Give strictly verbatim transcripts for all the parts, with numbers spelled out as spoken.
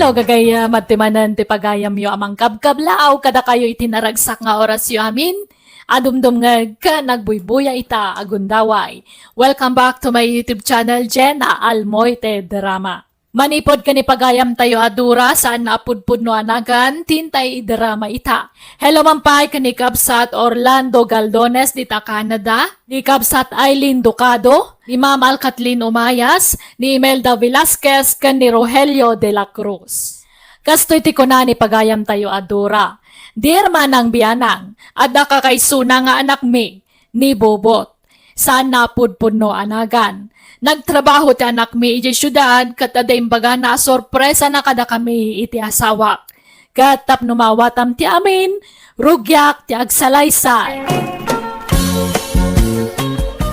Gagayam, adtoy manen ti pagayamyo a mangkabkablaaw kadakayo iti naragsak nga orasyo amin a dumdumngeg ken agbuybuya ita a gundaway. Welcome back to my YouTube channel, Jenna Almoite Drama. Manipud ken ni pagayamtayo a Dora, saan a pudpudno a nagan, ti intay idrama ita. Hello man pay ken ni kabsat Orlando Galdones dita Canada, ni kabsat Aileen Ducado, ni Ma'am Al Kathleen Umayas, ni Imelda Velasquez, ken ni Rogelio de la Cruz. Kastoy ti kuna ni pagayamtayo a Dora, "Dear Manang Bianang, adda kakaisuna nga anakmi, ni Bobot. Saan a pudpudno a nagan. Nagtrabaho ti anakmi idiay siudad ket adda imbagana a sorpresana kadakami iti asawak. Ket tapno maawatam ti amin, rugiak ti agsalaysay."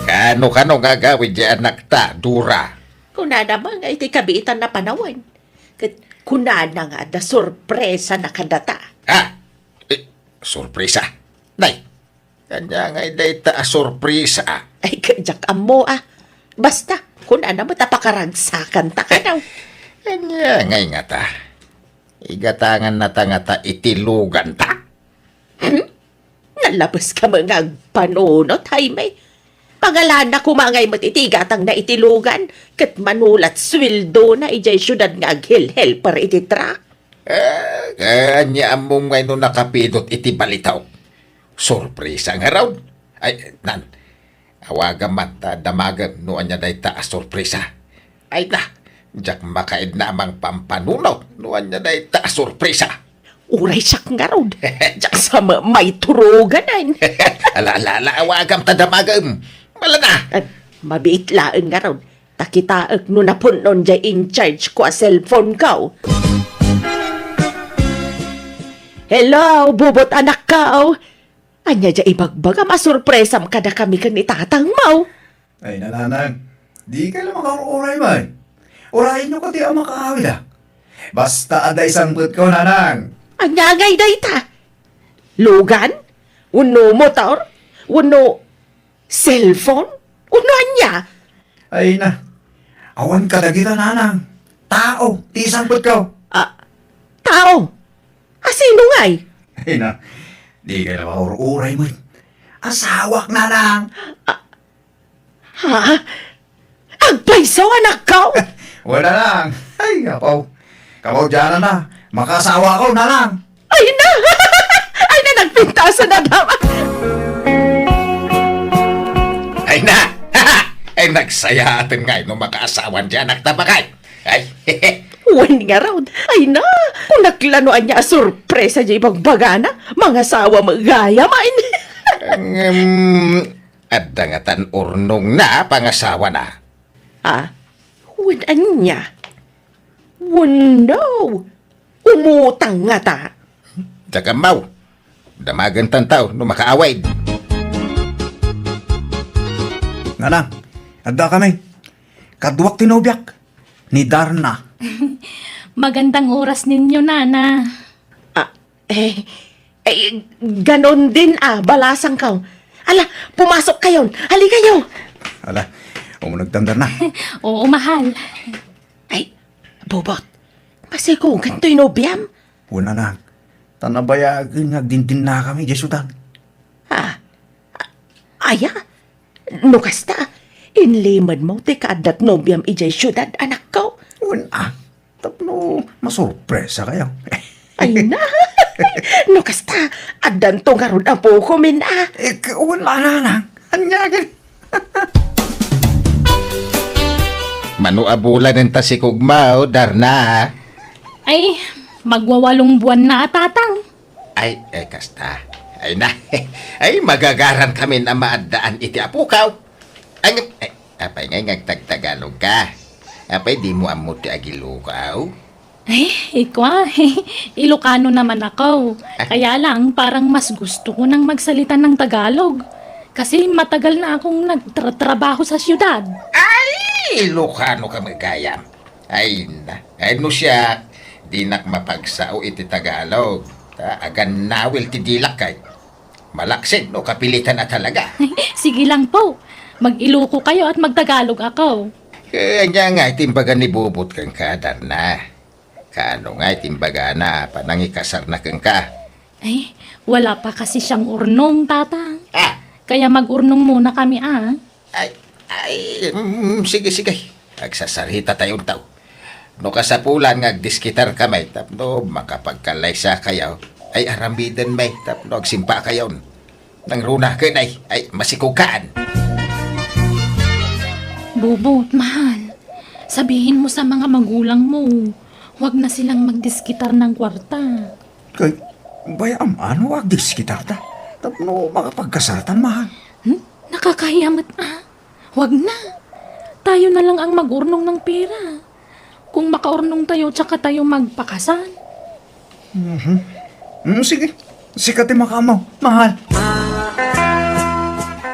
Kano, kano nga agawid ti anakta, Dora? Kunana man nga iti kabiitan a panawen. Ket kunana nga adda sorpresana kadata. Ha? Eh, sorpresa? Nay, ania ngay dayta a sorpresa? Ay, ket diak ammo, a. Basta, kunana met a pakaragsakanta kano. Ania ngay ngata? Igatangannata ngata iti luganta? Hmm? Nalabeska met nga agpanunot, Jaime. Pangalana koma ngay met iti igatangna iti lugan, ket mano la ti sueldona idiay siudad nga aghelhelper iti truck. Eh, eh, ania ammom ngay no nakapidot iti balitaw? Sorpresa ngarud. Ay, nan, awagam man ta damagem no ania dayta a sorpresa. Ay na, diak makaidna a mangpampanunot no ania dayta a sorpresa. Uray siak ngarud, diak sa ma-, maituruganan. Ala, ala, ala, awagam ta damagem. Malana. Eh, mabiit laeng ngarud. Ta kitaek no napun-on diay in charge ko a cellphone ko. Hello, Bobot anakko. Ania diay ibagbagam a sorpresam kadakami ken ni tatangmo? Ay, nanang, dikay la makaur-uray met. Urayenyo kadi a makaawid, a. Basta adda isangpetko, nanang. Ania ngay dayta? Lugan? Wenno motor? Wenno cellphone? Wenno ania? Ay na, awan kadagita, nanang. Tao ti isangpetko. Ah, tao? A sino ngay? Ay na, dikay la makaur-uray met. Asawak, nanang. Ah, ha? Agpayso, anakko? Wen, nanang. Ay, apo. Kamaudiananna, makaasawako, nanang. Ay na! Ay na, nagpintasan a dama! Ay na! Ay, nagsayaaten ngay no makaasawan ti anakta, baket. Ay, wen ngarud. Ay na! Kunak la no ania a sorpresa diay ibagbagana. Mangasawa met gayam, ay. Ngem, adda ngatan urnongna a pangasawana? Ah, wen ania? Wenno, umutang ngata? Diak ammo. Damagentanto no makaawid. Nanang, addakami. Kaduak ti nobiak, ni Darna. Magandang oras ninyo, Nana. Ah, eh, eh, ganon din, a, balasangko. Ala, pumasok kayon. Halikayo. Ala, umunegtan, Darna. Oo, mahal. Ay, Bobot, masikugan toy nobiam? Wen, anak, ta nabayagen nga agdindinnakami idiay siudad. Ha? A-, aya? No kasta, inlimedmo ti kaaddat nobiam idiay siudad, anakko? Wen, a, tapno masorpresakayo. Ay na! No kasta, addanto ngarud a bukomin, a. Eh, k-, wen, anak, ania ket? Mano a bulan ta sikugmo, Darna? Ay, magwawalong buwan na a, Tatang. Ay, eh, kasta. Ay na. Ay, magagarankamin a maaddaan iti apokaw. Ay, eh, apay ngay nga agtagtagalogka? Apay dimo ammo ti agilokaw? Ay, ikwa, Ilocano naman ako. Ah. Kaya lang, parang mas gusto ko nang magsalita ng Tagalog. Kasi matagal na akong nagtratrabaho sa siyudad. Ay, Ilocano ka met gayam. Ay, na. Ay, no siak, dinak mapagsao iti Tagalog. Ta, agannawil ti dilak kay. Malaksid no kapilitan a talaga. Sige lang po. Mag-Iloco kayo at magtagalog ako. Eh, ania nga iti imbaga ni Bobot kenka, Darna? Kaano nga iti imbagana a panangikasarna kenka? Ay, wala pa kasi siyang urnong, Tatang. Ah! Kaya mag-urnong muna kami, ah. Ay, ay, mm, sige, sige. Agsasarita tayo, tao. No kasapulan nga agdiskitar kami tapno makapagkalaysa kayo, ay aramiden may tapno agsimpa kayon. Nangruna ken ay, ay masikog kaan. Bubot, mahal, sabihin mo sa mga magulang mo, huwag na silang magdiskitar ng kwarta. Kay, bay-am ano agdiskitar ta? Tapno makapagkasartan, mahal. Hmm? Nakakahiya met, ah. Huwag na. Tayo na lang ang mag-urnong ng pera. Kung makaurnong tayo, tsaka tayo magpakasal. Mhm. Mm, sige. Sika ti makaammo, mahal.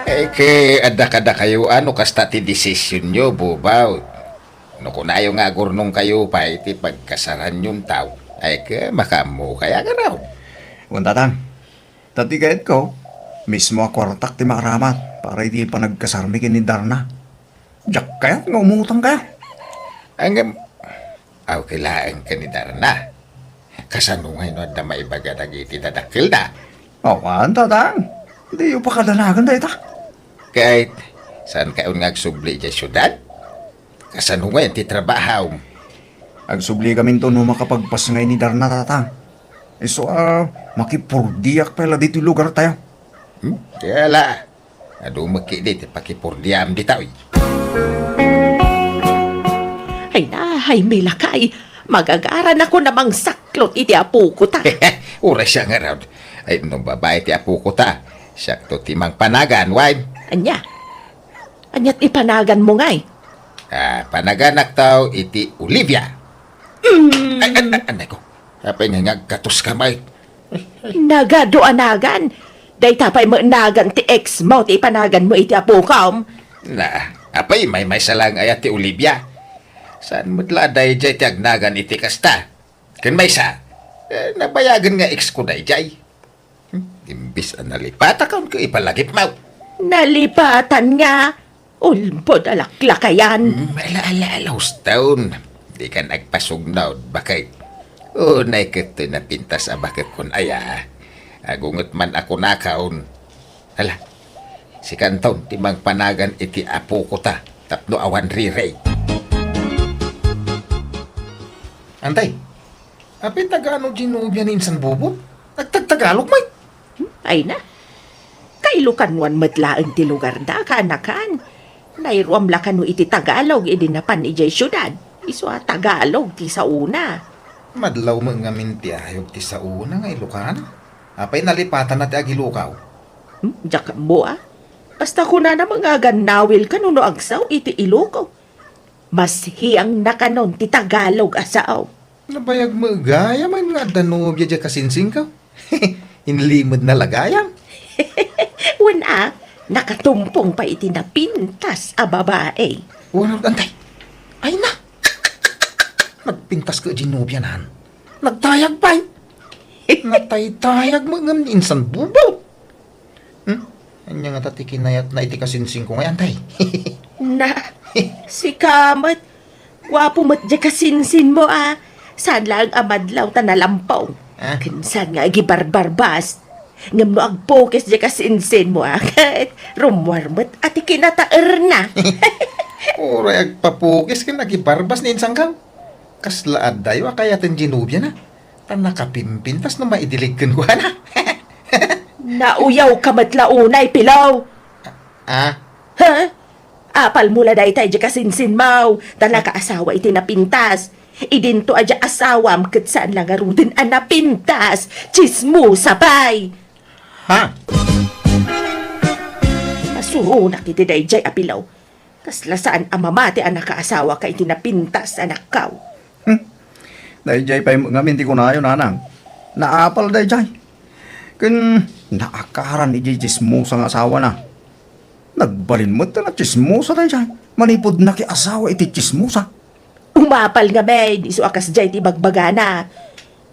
Eh, ke, adda kada kayo, ano kasta ti desisyonyo, bubaw? No kunayo nga agurnong kayo pa iti pagkasaranyon tao, ay ke, makaammo kaya nga raw? Wen, Tatang. Ta ti kayatko, mismo a kuartak ti maaramat para iti panagkasarmi ken ni Darna. Diak kayat nga umutang kaya. Ngem, aw, kailaen ken ni Darna. Kasano ngay no adda maibaga dagiti dadakkelda? Awan, Tatang. Diyo pakadanagan dayta. Ket, saan kayon nga agsubli idiay siudad? Kasano ngay ti trabahom? Agsubli kaminto no makapagpasngay ni Darna, Tatang. Isu a, makipurdiak pay la ditoy lugar tayo. Hmm? Kaya la, adu met ketdi ti pakipurdiam ditoy. Ay na, ay, milakay. Magagaran ako na mangsaklot iti apoko ta. Uray siya nga raw. Ay, no babae ti apoko ta, siak to ti mangpanagan, wen? Ania? Ania ti panagan mo ngay? Ah, panaganak taw iti Olivia. Mm. Ay, ay, ay, anay ko. Apay nga nga agkatos ka, may? Nagadu a nagan. Dayta pay met nagan ti ex mo ti ipanagan mo iti apokom. Na, apay, maymaysa lang aya ti Olivia. Saan met la dayjay ti agnagan iti kasta? Ken maysa, eh, nabayagen nga ex ko dayjay. Hmm, imbis a nalipatakaon ket ipalagipmaw. Nalipatan nga? Ulbod a laklakayan. Hmm, ala, ala, ala, uston. Di kan agpasugnod, baket. Unay ket toy napintas a baket kon aya. Agunget man a kunakaon. Ala, sikanton ti mangpanagan iti apoko ta tapno awan rirey. Antay, apay taga-ano ti nobia ni Insan Bobo? Nagtagtagalog, may? Hmm, ay na. Kailokanuan met laeng ti lugarda, kaanakan. Nairuam la kano iti Tagalog idi napan idiay siudad. Isu a Tagalog ti saona. Madlaw met ngamin ti ayog ti saona nga Ilokana. Apay nalipatanna ti agilokaw? Hmm, diak ammo a. Basta kunana met nga agannawil kano no agsao iti Iloko. Mas hiangna kanon ti Tagalog a sao. Nabayag met gayam nga adda nobia diay kasinsingko. Inlimedna la gayam. Wen a, nakatumpong pay iti napintas a babae. Wen, antay. Ay na. Nagpintas ket diay nobiana. Nagtayag pay. Nataytayag met ngem ni Insan Bobo. Hmm? Ania ngata ti kinayatna iti kasinsingko ngay, antay? Na, sika met. Guapo met diay kasinsinmo a. Saan laeng a madlaw ta nalampong. Ah? Ken saan nga agibarbarbas. Ngem no agpukis diay kasinsinmo a, ket rummuar met a ti kinataerna. Uray agpapukis ken agibarbas ni insangko. Kasla addayo a kayaten diay nobiana. Ta nakapimpintas no maidilig kenkuana. Nauyawka met la unay, Pilaw. Ah? Ha? Apalmo la dayta idiay kasinsinmo, ta nakaasawa iti napintas. Idinto a diay asawam ket saan la ngaruden a napintas. Tsismosa pay. Ha? Masuronak iti daydiay a Pilaw. Kasla saan a mamati a nakaasawaka iti napintas, anakko. Hmm. Daydiay pay ngamin ti kunayo, nanang. Naapal daydiay. Ken naakaran iti tsismosa nga asawana. Nagbalin met ta natsismosa daydiay. Manipud nakiasawa iti tsismosa. Umapal ngamin, isu a kasdiay ti ibagbagana.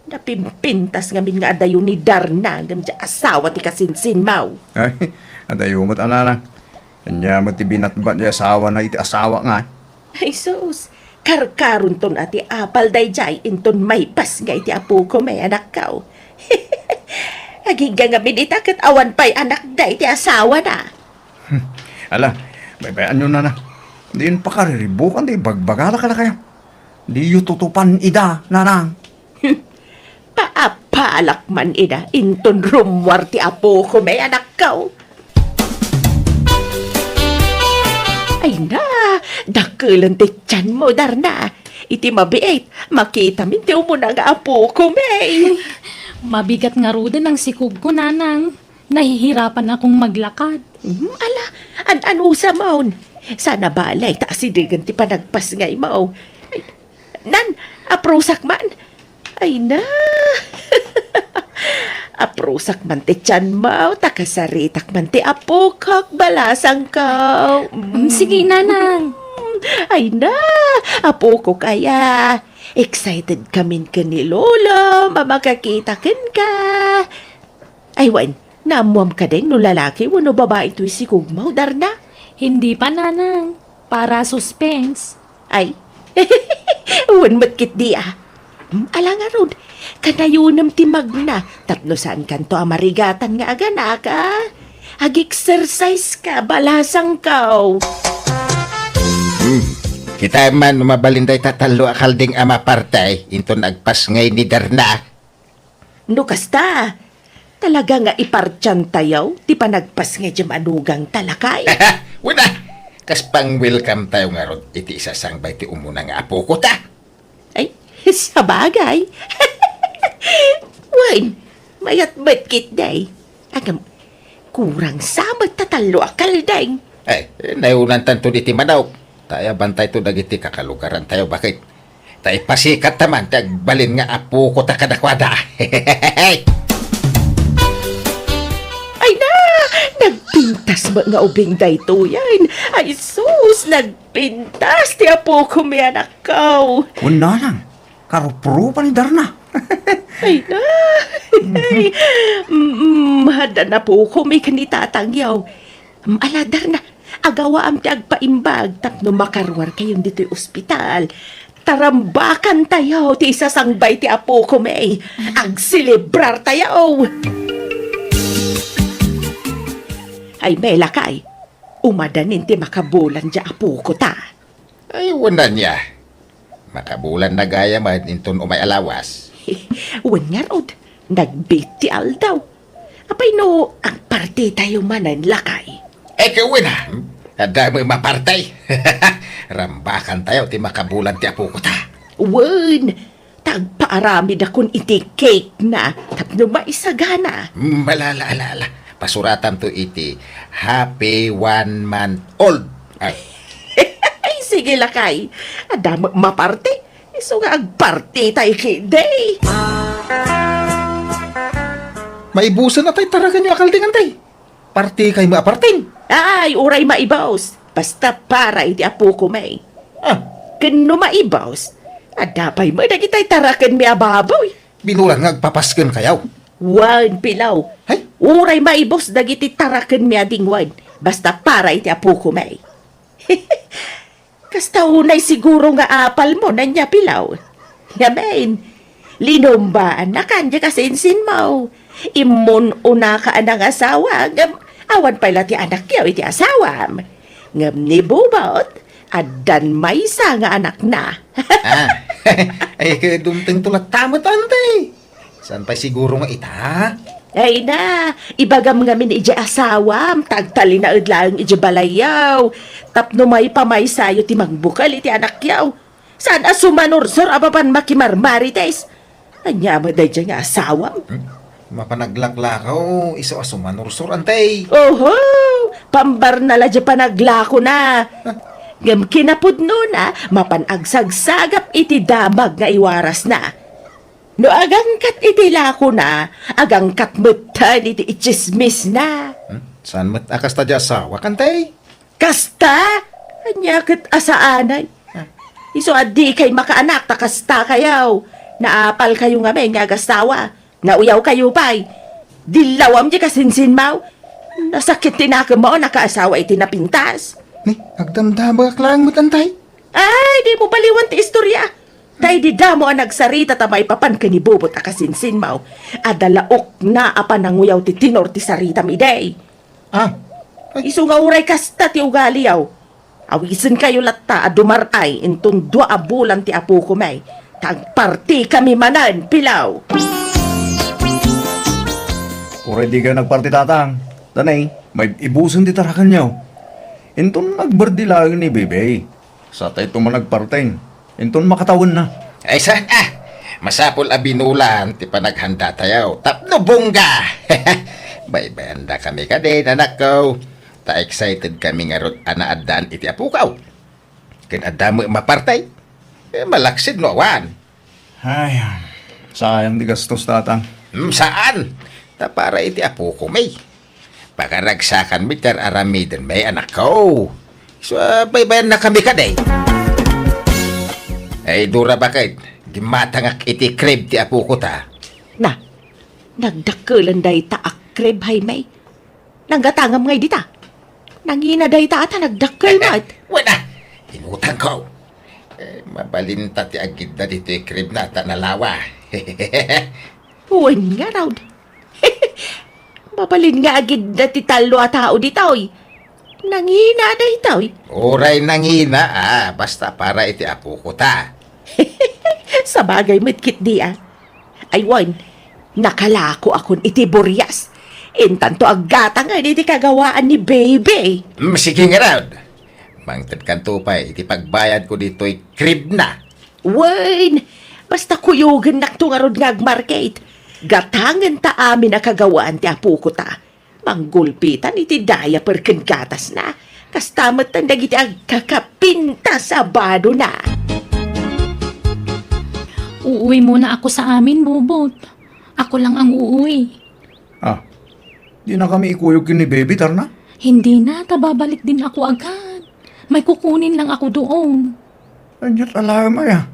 Napimpintas ngamin nga adayo ni Darna ngem diay asawa ti kasinsinmo. Ay, adayo met a nanang. Ania met ti binatbat ti asawana iti asawa nga? Ay, sus. Karkaronton a ti apal daydiay inton maipasngay ti apokon met, anakko. Agingga ngamin ita ket awan pay anakda iti asawana. Hmm. Ala, baybay-anyo, nana. Diyon pakariribukan, di bagbagada kadakayo. Diyo tutupan ida, nanang. Paapalak man ida, inton rummuar ti apokon met, anakko. Ay na, dakelen ti tianmo, Darna. Iti mabiit, makitamin ti umuna nga apokon met. Mabigat ngaruden ang sikogko, nanang. Nahihirapan akong maglakad. Hmm, ala, an-anusam. Saan a bale ta asidegen ti panagpasngaymo. Ay, nan, aprusak man. Ay na. Aprusak man ti tianmo, ta kasaritak man ti apokok, balasangko. Mm, sige, nanang. Ay na, apokok aya. Excited kamin ken ni Lolo, a makakita kenka. Ay, wen, naammoam kadi no lalaki wenno babai toy sikogmo, Darna? Hindi pa, nanang. Para suspense. Ay, wen met ketdi a. Hmm, ala ngarud, kanayonem ti magna tapno saankanto a marigatan nga aganak, a. Ag-exercise ka, balasangko. Hmm. Kitaem man no mabalin dayta tallo a kalding a maparti inton agpasngay ni Darna. No kasta, talaga nga ipartiantayo ti panagpasngay diay manugangta, lakay. Wen a, kas pang-welcome tayo ngarud iti isasangbay ti umuna nga apokota. Ay, sabagay. Wen, mayat met ketdi. Agam, kurang sa met ta tallo a kalding. Ay, nayonan tanto diti manok. Ta ayabantayto dagiti kakalugarantayo, baket ta ipasikatta man ti agbalin nga apokota kadakuada. Ay na! Nagpintas met nga ubing daytoyen. Ay sus, nagpintas ti apokon met, anakko. Wen, nanang, karuprupa ni Darna. Ay na! Mm, mm, addan apokon met ken ni tatangyo. Mm, ala, Darna, agawaam ti agpaimbag tapno makaruarkayon ditoy ospital. Ta rambakantayo ti isasangbay ti apokon met. Agselebrartayo. Ay, met lakay, umadanin ti makabulan diay apokota. Ay, wen ania. Makabulanna gayam inton umay a lawas. Wen ngarud, nagbiit ti aldaw. Apay no agpartitayo manen, lakay? Ay, wen a. Adda met maparti. Rambakantayo ti makabulan ti apokota. Wen, ta agpaaramidakon iti cake na tapno maisagana. Mm, ala, ala, ala, ala. Pasuratanto iti happy one month old. Ay. Ay, sige, lakay. Adda met maparti. Isu nga agpartitayo ketdi. Maibusen a tay tarakenyo a kalding, tay. Partikay met a partin. Ay, uray maibus. Basta para iti apokon met. Ah. Ken no maibus, adda pay met dagiti tarakenmi a baboy. Binulan nga agpapaskenkayo. Wen, Pilaw. Hay? Uray maibus dagiti tarakenmi a dingwen. Basta para iti apokon met. Kasta unay siguro nga apalmo, ania, Pilaw? Ngamin, linumbaannakan diay kasinsinmo. Immun-unaka a nangasawa, ngem awan pay la ti anakyo iti asawam. Ngem ni Bubot, addan maysa nga anakna. Ah, ay, ket dumtengto latta met, anti. Saan pay siguro nga ita? Ay na, ibagam ngamin idiay asawam, ta agtalinaed laeng idiay balayyo. Tapno maipamaysayo ti mangbukel iti anakyo. Saan a sumanursor a mapan makimarmarites? Ania met daydiay nga asawam? Hmm? Mapan aglaklakaw, isu a sumanursor, anti. Oho! Pambarna la diay panaglakona. Ah. Ngem kinapudnona, mapan agsagsagap iti damag nga iwarasna. No agangkat iti lakona, agangkat metten iti itsismisna. Hmm? Saan met a kasta diay asawak, anti? Kasta? Ania ket a saanay? Ah. Isu a dikay makaanak ta kastakayo. Naapalkayo ngamin nga agasawa. Nauyawkayo pay. Dillawam diay kasinsinmo. Nasakit ti nakemmo a nakaasawa iti napintas. Ni, agdamdamagak laeng met, anti. Ay, dimo baliwan ti istorya. Daydi damo a nagsarita ta maipapan ken ni Bubot a kasinsinmaw. Adda laokna a pananguyaw ti tenor ti saritam idi. Ah, ay. Isu nga uray kasta ti ugaliyo. Awisenkayo latta a dumar-ay inton dua a bulan ti apokami. Ta agpartikami manen, Pilaw. Uray dikayo nagparti, Tatang. Danay, maibusen ti tarakenyo. Inton nagberdi laeng ni Bebe. Satayto man agparti. Inton makatawenna. Ay, saan, ah? Masapul a binulan ti panaghanda tayo. Tapno bongga! Baybayanda kami kadi, anakko. Ta excited kami ngarud a naaddaan iti apukaw. Ken adda met maparti. Eh, malaksid no awan. Ay, sayang ti gastos, Tatang. Hmm, saan? Ta para iti apokami. Pakaragsakanmi ti ar-aramiden, may anakko. So, ah, baybayannakami kadi. Ay, Dora, baket? Gimmatangak iti crib ti apoko ta. Na, nagdakkelen dayta a crib, Jaime. Nanggatangam ngay dita. Nangina dayta a ta nagdakkel met. Wala. Inutangko. Eh, mabalinta ti agidda ditoy crib na ta nalawa. Wen ngarud. Mabalin nga agidda ti tallo a tao ditoy. Nangina daytoy. Uray nangina, ah, basta para iti apoko ta. Sabagay met ketdi, ah. Ay wen, nakalakoakon iti burias. Intanto aggatangen iti kagawaan ni Baby. Mm, sige ngarud. Mangtedkanto pay iti pagbayadko ditoy crib na. Wen, basta kuyogennakto ngarud nga agmarket. Gatangen ta amin a kagawaan ti apoko ta. Manggulpitan iti diaper ken gatasna. Kasta metten dagiti agkakapintas a badona. Uuwi muna ako sa amin, Bubot. Ako lang ang uuwi. Ah, di na kami ikuyog ken ni Baby, Tarna? Hindi na, ta babalik din ako agad. May kukunin lang ako doon. Ania't alaem aya?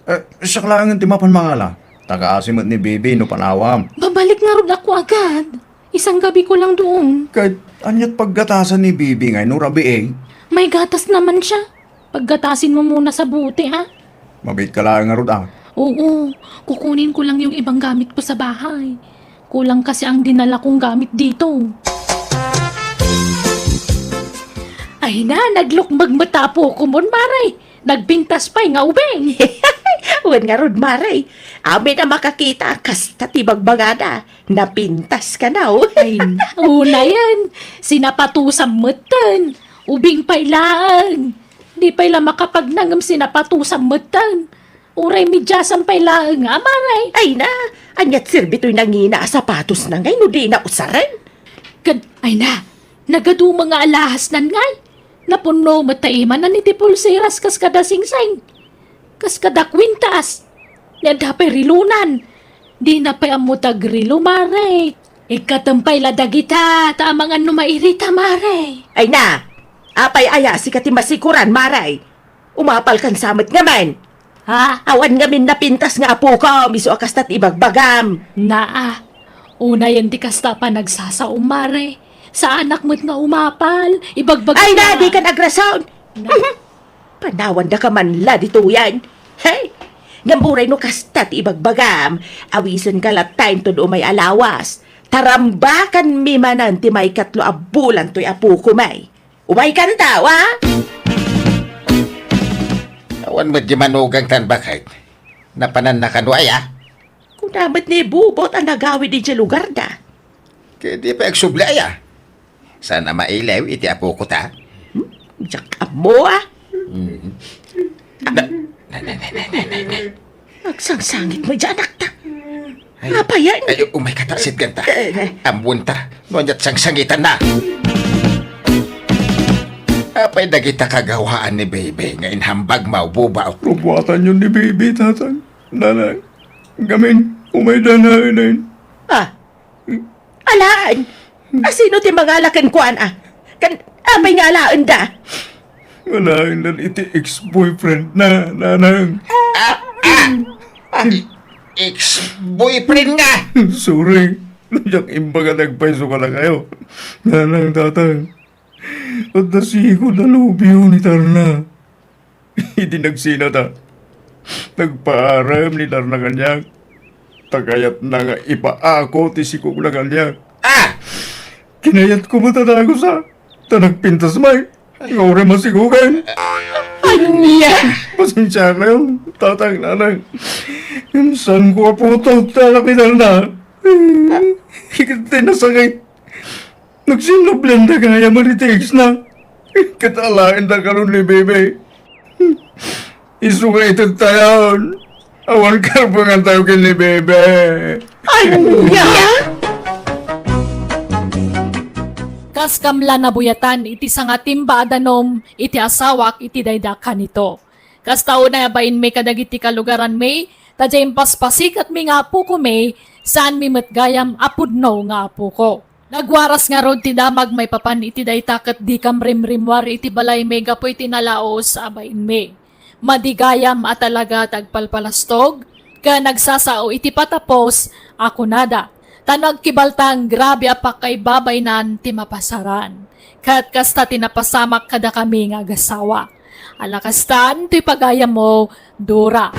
Eh, siak laengen ti mapan mangala. Tagaasi met ni Baby no panawam. Babalik ngarud ako agad. Isang gabi ko lang doon. Ket ania't paggatasan ni Baby ngay no rabii? May gatas naman siya. Paggatasin mo muna sa bote, ha? Mabiit ka laeng ngarud, ah. Oo, kukunin ko lang yung ibang gamit ko sa bahay. Kulang kasi ang dinala kong gamit dito. Ay na, naglukmeg met ti apokon, Mare. Nagpintas pay nga ubing. Wen ngarud, Mare. Amin a makakita, kasta ti bagbagada. Napintas kano. Ay, unayen. Sinapatusam metten. Ubing pay laeng. Di pay la makapagnangem sinapatusam metten. Uray mediasam pay laeng, Mare. Ay na, ania't serbi toy nangina a sapatosna ngay no dina usaren? Ket, ay na, nagaduma nga alahasnan ngay. Napunno met ta imanan iti pulseras kas kada singsing. Kas kada kwintas. Ni adda pay relonan. Dina pay ammo ti agrelo, Mare. Ikkatem pay la dagita, ta amangan no mairita, Mare. Ay na, apay aya sika ti masikuran, Mare? Umapalkan sa met ngamin. Ha? Awan ngamin napintas nga apokom, isu a kasta ti ibagbagam. Naa, unayen ti kasta a panagsasaom, Mare. Saanak met nga umapal, ibagbagam. Ay na, dika agrason. Na. Panawandaka man la ditoyen. Hey! Ngem uray no kasta ti ibagbagam, awisenka latta inton umay a lawas. Tarambakanmi manen ti maikatlo a bulan toy apokomi. Umaykan ta, wa? Awan met di manugangtan, baket? Napananna kano aya? Kuna met ni Bubot a nagawid idiay lugarda. Ket di pay agsubli aya? Saan a mailew iti apoko ta? Hmm? Diak ammo, ah. Hmm. Na, na, na. Agsangsangit met diay anakta. Ay, apayen? Ay, umayka ta, sitganta. Eh, eh. Ammoenta, no ania't sangsangitanna. Apay dagita kagawaan ni Baby nga inhambagmo, Bubot? Rubuatanyo ni Baby, Tatang. Nanang, ngamin, umayda laeng. Ah, alaen. Asino ti mangala kenkuana? Ken apay nga alaenda? Alaen iti ex-boyfriend na, Nanang. Ah, ah! Ah, ex-boyfriend nga! Sorry. Diak imbaga nga agpayso kadakayo. Nanang, Tatang. Adda sigud a nobio ni Tarna. Idi nagsinata, nagpaarem ni Darna kaniak. Ta kayatna nga ipaako ti sikog na kaniak. Ah! Kinayatko met a dagusa, ta nagpintas met nga uray masikogen. Ania? Pasensiakayo, tatang, nanang. Insan ko a putot ti anak ni Darna. Ket ti nasakit, nagsinnublianda gayam a ni ti ex na. Ket alaenda kanon ni Bebe. Isu nga itedtayon. Awan karbengantayo ken ni Bebe. Ania? Kas kam la nabuyatan iti sangatimba a danum iti asawak iti dayda kanito. Kasta unay a bainmi kadagiti kalugaranmi, ta diay impaspasiketmi nga apokomi, saanmi met gayam a pudno nga apoko. Nagwaras ngarud ti damag maipapan iti dayta ket dikam rimrimmuar iti balaymi gapu iti nalaus a bainmi. Madi gayam a talaga ti agpalpalastog ken nagsasao iti patapos a kunada. Ta no agkibaltang, grabe a pakaibabainan ti mapasaran. Ket kasta ti napasamak kadakami nga agasawa. Ala kastan ti pagayammo, Dora.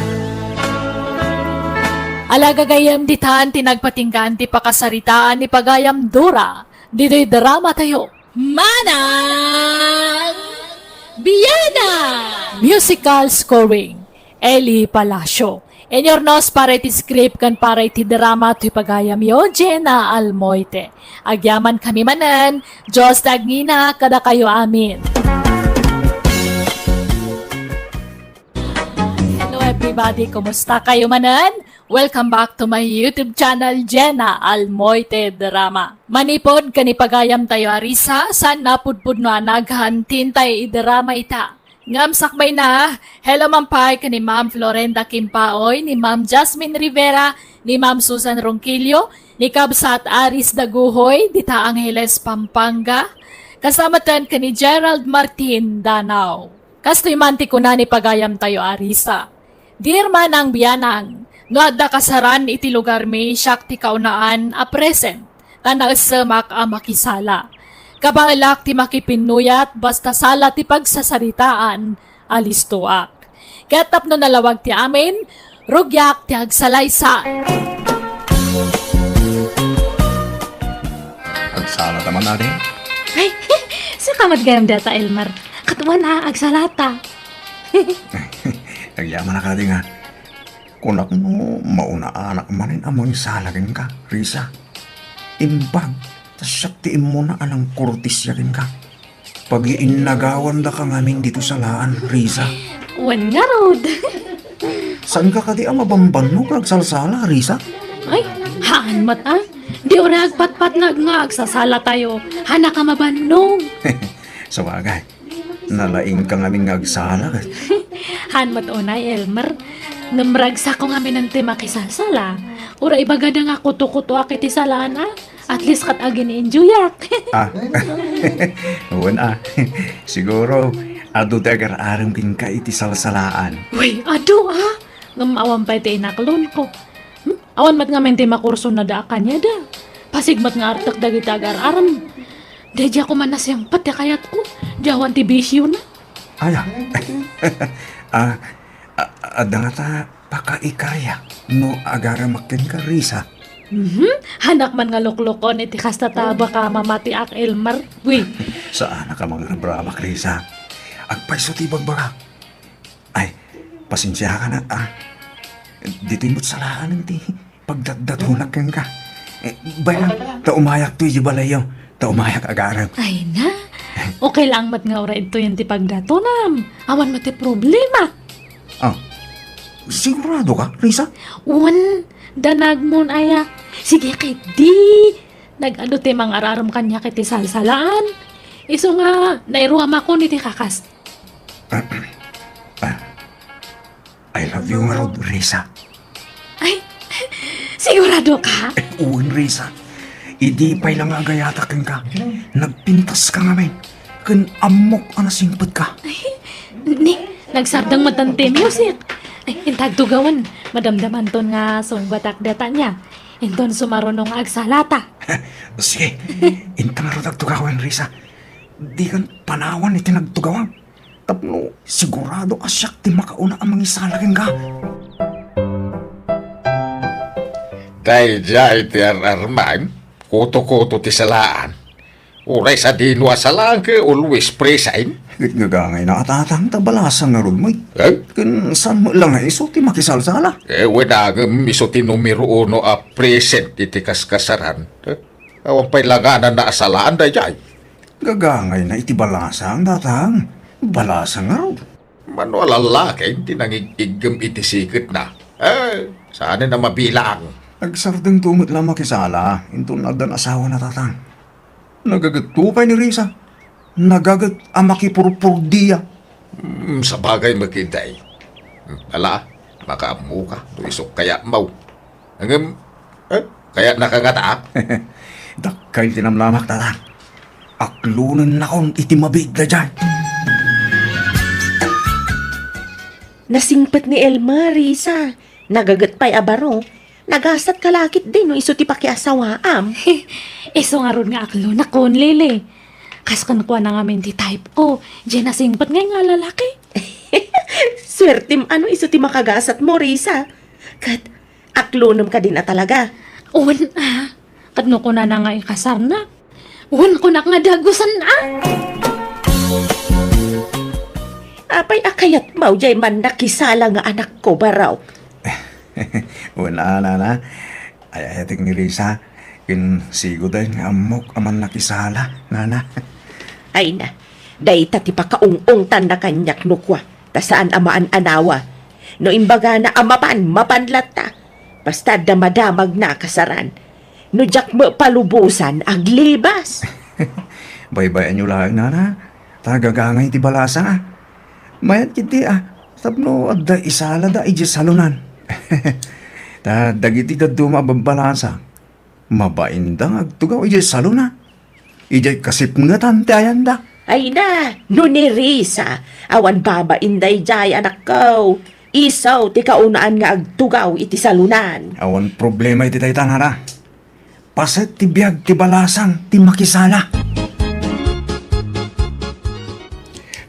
Ala gagayyem, ditan ti nagpatinggaan ti pakasaritaan ni pagayam Dora ditoy drama tayo. Manang Biana! Musical scoring, Eli Palacio. Inurnos para iti script ken para iti drama toy pagayamyo, Jenna Almoite. Agyamankami manen, Dios ti agngina kadakayo amin. Hello everybody, kumusta kayo manen? Welcome back to my YouTube channel, Jenna Almoite Drama. Manipod ken ni pagayam tayo a Risa, saan napudpudno a naghan ti intay idrama ita. Ngem sakbay na, hello man pay ken ni Ma'am Florenda Kimpaoy, ni Ma'am Jasmine Rivera, ni Ma'am Susan Ronquillo, ni Kabsat Aris Daguhoy, dita Angeles, Pampanga. Kasamaten ken ni Gerald Martin Danao. Kastoy man ti kuna ni pagayam tayo a Risa. Dear Manang Bianang, no adda kasaran iti lugarmi, siak ti kaunaan a present, ta naessemak a makisala. Kabaelak ti makipinnuyat, basta sala ti pagsasaritaan, alistoak. Ket tapno nalawag ti amin, rugiak ti agsalaysa. Agsala ta man, adi? Ay, saka met gayam data, Elmer. Ket wen a, agsalata. Agyamanak, adi, nga. Kunak no maunaanak manen a mangsala kenka, Risa. Imbag, ta siak ti immuna a nangkortesia kenka. Pagiinnagawandaka ngamin ditoy salaan, Risa. Wen ngarud. Saanka kadi a mabanbannog nga agsalsala, Risa? Ay, haan met a. Di uray agpatpatnag nga agsasala tayo. Haanak a mabannog. Sabagay, nalaingka ngamin nga agsala. Haan met unay, Elmer. Ngem ragsakko ngamin ti makisalsala. Uray ibagada nga kuto-kutoak iti salaan a. At least ket agin-enjoyak. Ah. Wen a. Siguro, adu ti agar-arem kenka iti salsalaan. Uy, adu a. Ngem awan pay ti inaklonko. Hmm? Awan met ngamin ti makurso na da a kaniada. Pasig met nga artek dagiti agar-arem. Daydiay koma nasiangpet ti kayatko. Diay awan ti bisio na. Aya. Ah, a-, adda ngata pakaikariak no agaramak kenka, Risa. Mhm. Haanak man nga luklukon iti kasta ta baka mamatiak, Elmer. Uy. Saanak a mangrabrabak, Risa. Agpayso ti ibagbagak. Ay, pasensiakan a. Ditoy met salaan ti pagdatdatonak kenka. Eh, bayan, ta umayak to idiay balayyo. Ta umayak agarem. Ay na. Okay lang met nga uray ditoyen ti pagdatonam. Awan met ti problema. Ah, sigurado ka, Risa? Wen, danagmon aya. Sige, ketdi. Nag-adu ti mangar-arem kaniak iti salsalaan. Isu nga, nairuamakon iti kakas. Ah, I love you ngarud, Risa. Ay, sigurado ka? Eh, wen, Risa. Idi pay la nga agayatak kenka, nagpintas ka ngamin. Ken ammok a nasingpet ka. Ay, ni, nagsardeng met ti music. Ay, intagto gawen, madamdamanton nga sungbatak data nia. Inton sumaruno nga agsalata. Sige, inta ngarud agtugawem, Risa. Dikan panawan iti nagtugawam. Tapno Sigurado a siak ti makauna a mangisala kenka. Daydiay ti ar-armang, kuto-kuto ti salaan. Uray sadino a salaan ket always present. Ket gagangayna a tatang ta balasang ngarud met. Eh? Ken saan met la nga isu ti makisalsala? Eh, wen a ngem isu ti numero uno a present iti kaskasaran. Eh? Awan pay langanan a salaan daydiay. Gagangayna iti balasang, tatang. Balasang ngarud. Mano a lallaki ti nangig-iggem iti siketna. Eh, saanen a mabilang. Agsardengto met la makisala, inton addan asawana, tatang. Nagagetto pay ni Risa. Nagaget a makipurpurdia. Hmm, sabagay met ketdi. Hmm, ala, makaammoka no isuk kayatmo. Ngem, eh, kayatnaka ngata? Dakkel ti namlamak, tatang. Aklonennakon iti mabiit daydiay. Nasingpet ni Elmer, Risa. Nagaget pay a baro. Nagasatka la ketdi no isu ti pakiasawaam. Isu ngarud nga aklonakon, Lily. Kas kenkuana ngamin ti type ko, diay nasingpet ngay nga lalaki. Suertem a no isu ti makagasatmo, Risa. Ket aklonem kadin a talaga. Wen a. Ket no kunana nga ikasarna, wen kunak nga dagusan a. Apay a kayatmo diay mannakisala nga anakko, barok? Wen a, nana. Ay-ayatek ni Risa, ken sigud nga ammok a mannakisala, nana. Ay na, dayta ti pakaung-ungtanna kaniak no kua, ta saan a maan-anawa. No imbagana a mapan, mapan latta. Basta adda madamagna a kasaran. No diak met palubosan, aglibas. Baybay-anyo laeng, nana. Ta gagangay ti balasang a. Mayat ketdi a, tapno adda isalada idiay salonan. Ta dagiti dadduma a babbalasang, mabainda nga agtugaw idiay salona. Idiay kasipngetan ti ayanda. Ay na, no ni Risa, awan babain daydiay, anakko. Isu ti kaunaan nga agtugaw iti salonan. Awan problema iti dayta, nana. Paset ti biag ti balasang ti makisala.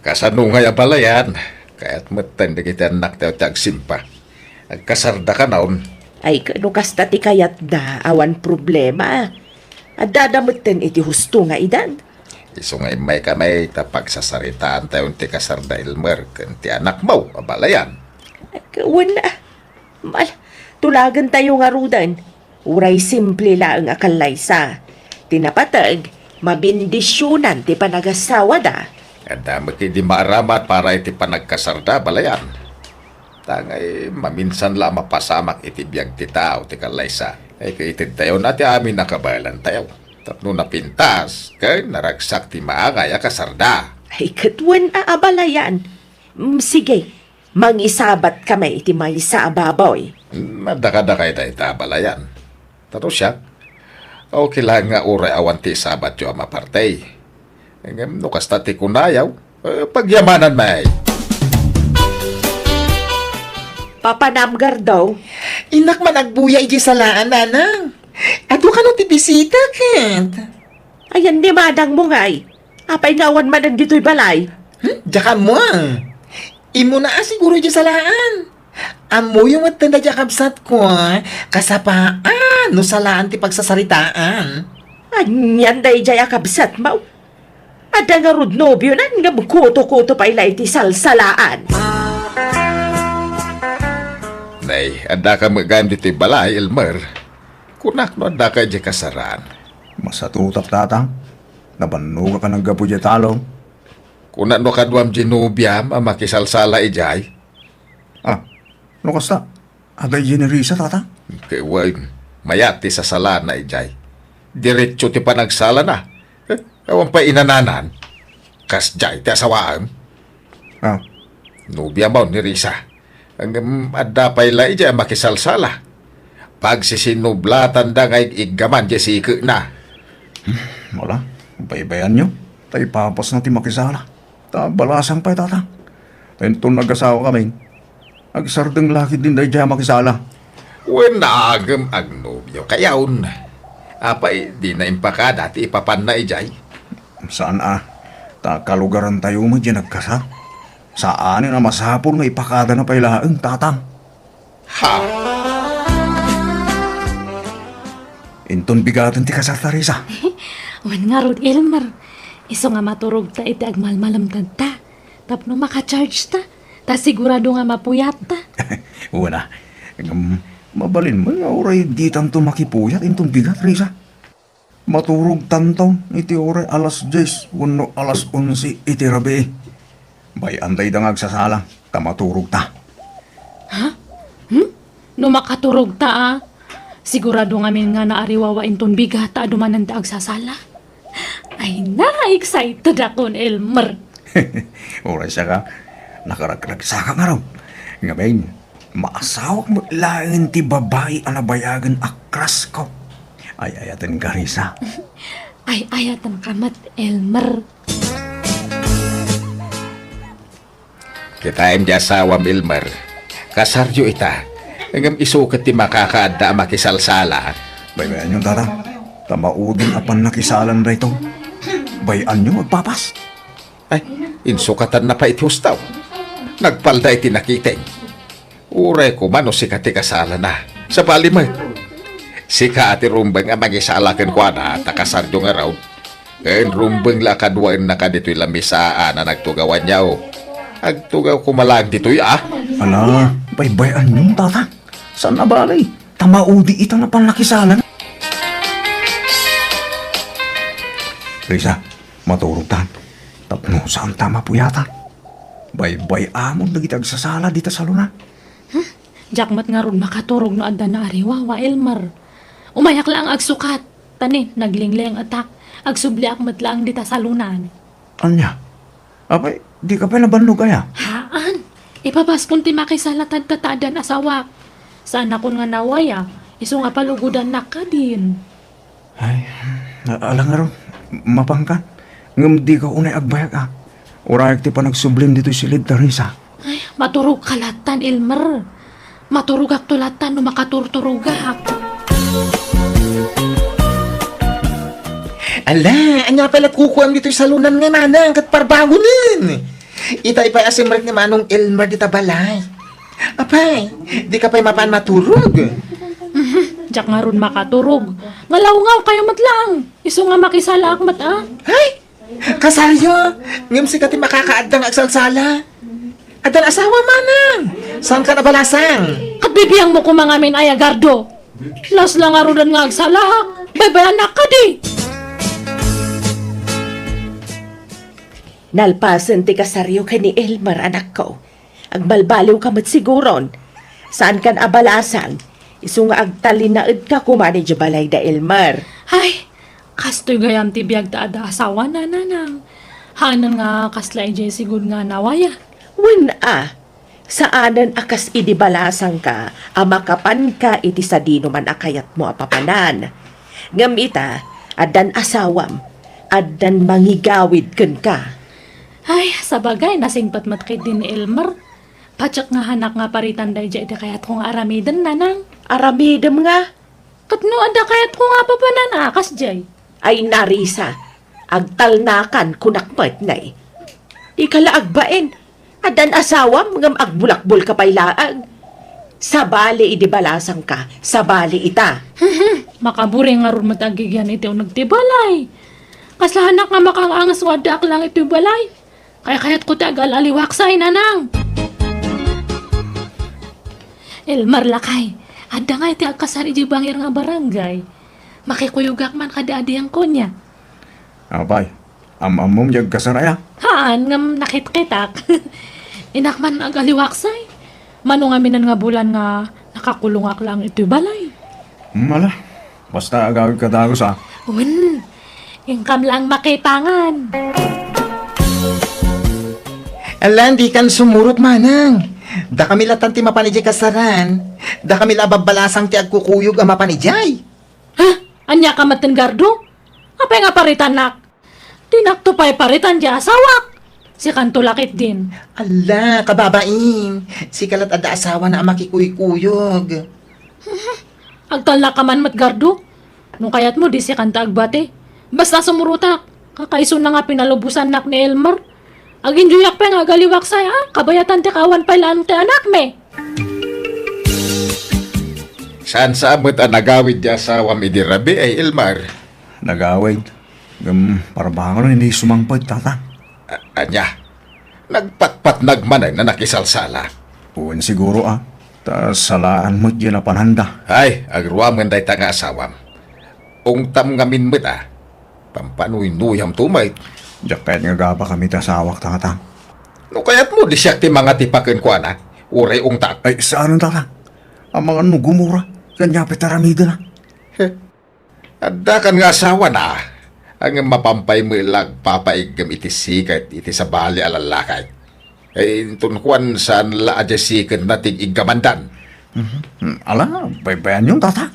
Kasano ngay a balayan? Kayat metten dagiti annaktayo ti agsimpa. Agkasarda kanayon. Ay, no kasta ti kayatda, awan problema. Addada metten iti husto nga edad. Isu nga immaykami ta pagsasaritaantayon ti kasarda Elmer ken ti anakmo a balayan. Ay, wen a. Mal, tulagentayo ngaruden. Uray simple laeng a kallaysa. Ti napateg, mabendisionan ti panagasawada. Adda met idi maaramat para iti panagkasarda, balayan. Ta ngay, maminsan la a mapasamak iti biag ti tao ti kallaysa. Ay, kaitedtayon a ti amin a kabaelantayo. Tapno napintas, ken naragsak ti maangay a kasarda. Ay, ket wen a, a balayan. Mm, sige, mangisabatkami iti maysa a baboy. Mm, adda kadakay dayta a balayan. Tano siak, okay laeng nga uray awan ti isabatyo a maparti. Ngem no kasta ti kunayo, eh, pagyamananmi. Papanam, Gardo. Innak man agbuya idiay salaan, nanang. Adu kano ti bisita, ket? Ayan ni manangmo ngay. Apay nga awan manen ditoy balay? Hmm? Diak ammo a. Immuna a siguro idiay salaan. Ammoyo met dayta a kabsatko, kasapaan no salaan ti pagsasaritaan. Anian daydiay a kabsatmo? Adda ngarud nobionan ngem kuto-kuto pay la iti salsalaan. Nay, addaka met gayam ditoy balay, Elmer. Kunak no addaka idiay kasaran. Masatutak, tatang. Nabannogak a naggapu idiay talon. Kuna no kaduam diay nobiam a makisalsala idiay? Ah, no kasta, adda idiay ni Risa, tatang? Ket wen, mayat ti sasalana idiay. Diretso ti panagsalana. Eh, awan pay inananan. Kasdiay ti asawaem. Ah. Nobiam ni Risa. Ngem adda pay la idiay a makisalsala. Pagsisinublatanda nga ig-iggaman diay siketna. Hmm, wala. Baybayanyo. Ta ipapasna ti makisala. Ta balasang pay, tatang. Ta inton nagasawa kami, agsardeng la ketdin daydiay a makisala. Wen a ngem agnobiokayon. Apay, dina impakada ti ipapanna idiay? Saan a. Ta kalugarantayo met diay nagkasar. Saanen a masapul nga ipakadana pay laeng, Tatang. Ha? Inton bigaten ti kasarta, Risa. Wen ngarud, Elmer. Isu nga maturogta iti agmalmalemtedta tapno maka-charge ta, ta sigurado nga mapuyatta. Wen a, ngem mabalin met nga uray ditanto makipuyat inton bigat, Risa. Maturogtanto iti uray alas dies wenno alas onse iti rabii. Bay-an dayta nga agsasala, ta maturogta. Ha? Hmm? No makaturogta, a, sigurado ngamin nga naariwawa inton bigat ta adumanen ti agsasala. Ay, na-excited akon, Elmer. Uray saka, nakaragragsaka ngarud. Ngamin, maasawak met laeng ti babai a nabayagen a crush ko. Ay-ayatenka, Risa. Ay-ayatenka met, Elmer. Kitaem ti asawam, Elmer. Kasaryo ita. Ngem isu ket ti makakaadda a makisalsala. Bay-bayanyo, Tatang. Ta maudin a pannakisalan daytoy. Bay-anyo, agpapas. Ay, insukatanna pay iti hustaw. Nagpalda iti nakiteng. Uray koma no sika ti kasalana. Sabali met. Sika a ti rumbeng a mangisala kenkuana, ta kasaryo ngarud. Ken rumbeng la a kaduaennaka ditoy lamisaan a nagtugawanyo. Agtugaw koma laeng ditoy, a. Ala, bay-bayanyo, Tatang. Saan a bale, ta maudi ita a pannakisalan. Risa, maturogtan. Tapno saanta a mapuyatan. Bay-bay-amon dagiti agsasala dita salonan. Hmm? Diak met ngarud makaturog no adda naariwawa, Elmer. Umayak laeng agsukat. Ta ni, naglinglengetak. Agsubliak met laeng dita salonan. Ania? Apay, dika pay nabannog aya? Haan. Ipabaskon ti makisala ta adda ta addan asawak. Saanakon nga nawaya. Isu nga palugodannak kadin. Ay, a-, ala ngarud, mapanka. Ngem dika unay agbayag, a. Urayek ti panagsublim ditoy siled, Teresa. Ay, maturogka lattan, Elmer. Maturogakto lattan no makaturturogak. Ala, ania pay lat kukuam ditoy salonan nga manang ket parbangonen? Itay pay a simrek ni Manong Elmer dita balay. Apay, dika pay mapan maturog? Mhm, diak ngarud makaturog. Ngalawngaw kayo met laeng. Isu nga makisalaak met, a. Ay! Kasaryo! Ngem sika ti makakaadda nga agsalsala. Addan asawa manang. Saankan a balasang? Ket bibiangmo koma ngamin aya, Gardo. Las la ngaruden nga agsalaak. Baybayanak kadi. Nalpasen ti kasaryo ken ni Elmer, anakko. Agbalbaliwka met siguron. Saankan a balasang. Isu nga agtalinaedka koma idiay balay da Elmer. Ay, kastoy gayam ti biag ta adda asawana, nanang. Haanen nga kasla idiay sigud nga nawaya. Wen a, saanen a kas idi balasangka a makapanka iti sadinoman a kayatmo a papanan. Ngem ita, addan asawam, addan mangigawid kenka. Ay, sabagay, nasingpet met ketdi ni Elmer. Patiek nga haanak nga paritan daydiay iti kayatko nga aramiden, nanang. Aramidem nga? Ket no adda kayatko nga papanan a kasdiay. Ay, Narisa, agtalnakan, kunak met, nay. Dika la agbain. Addan asawam ngem agbulakbolka pay laeng. Sabali idi balasangka, sabali ita. Makaburing ngarud met agigian iti uneg ti balay. Kasla haanak nga makaangas no addaak laeng iti balay. Kaykayatko ti agal-aliwaksay, nanang. Elmer, lakay, adda ngay ti agkasar idiay bangir nga barangay. Makikuyogak man kadi adian konia. Apay, am-ammom ti agkasar aya? Haan, ngem nakitkitak. Dinak man agaliwaksay. Mano ngamin nga bulan nga nakakulongak laeng iti balay. Hmm, ala. Basta agawidka dagus, a. Wen, inkam laeng makitangan. Alan, dikan sumurot, manang. Dakami lattan ti mapan idiay kasaran. Dakami la a babbalasang ti agkukuyog a mapan idiay. Ha? Ania ka met, Gardo? Apay nga paritanak? Dinakto pay paritan ti asawak. Sikanto la ketdin. Ala, kababain. Sika lat adda asawana a makikuykuyog. Agtalnaka man met, Gardo. No kayatmo, di sikanto agbati. Basta sumurotak. Kakaisuna nga pinalubosannak ni Elmer. Aginjoyak pay nga agaliwaksay, a? Kabayatan ti kaawan pay laeng ti anakmi. Saan sa met a nagawid ti asawam idi rabii, Elmer? Nagawid. Ngem parbangon idi sumangpet, Tata. A-, ania? Nagpatpatnag manen a nakisalsala? Wen siguro, a. Ta salaan met diay napananda. Ay, agruamen dayta nga asawam. Ungtam ngamin met, a. Pampanuynuyamto met. Diak kayat nga agabakami ti asawak, Tata. No kayatmo, di siak ti mangatipa kenkuana. Uray ungtak. Ay, saan, Tata. Amangan no gumura. Kaniak pay ti aramidena. He. Addakan nga asawana, ngem mapampay met la agpapaiggem iti siket iti sabali a lallaki. Ay, inton kuan, saan la a diay siketna ti iggamandan. Mhm. Ala, baybayanyo, Tata.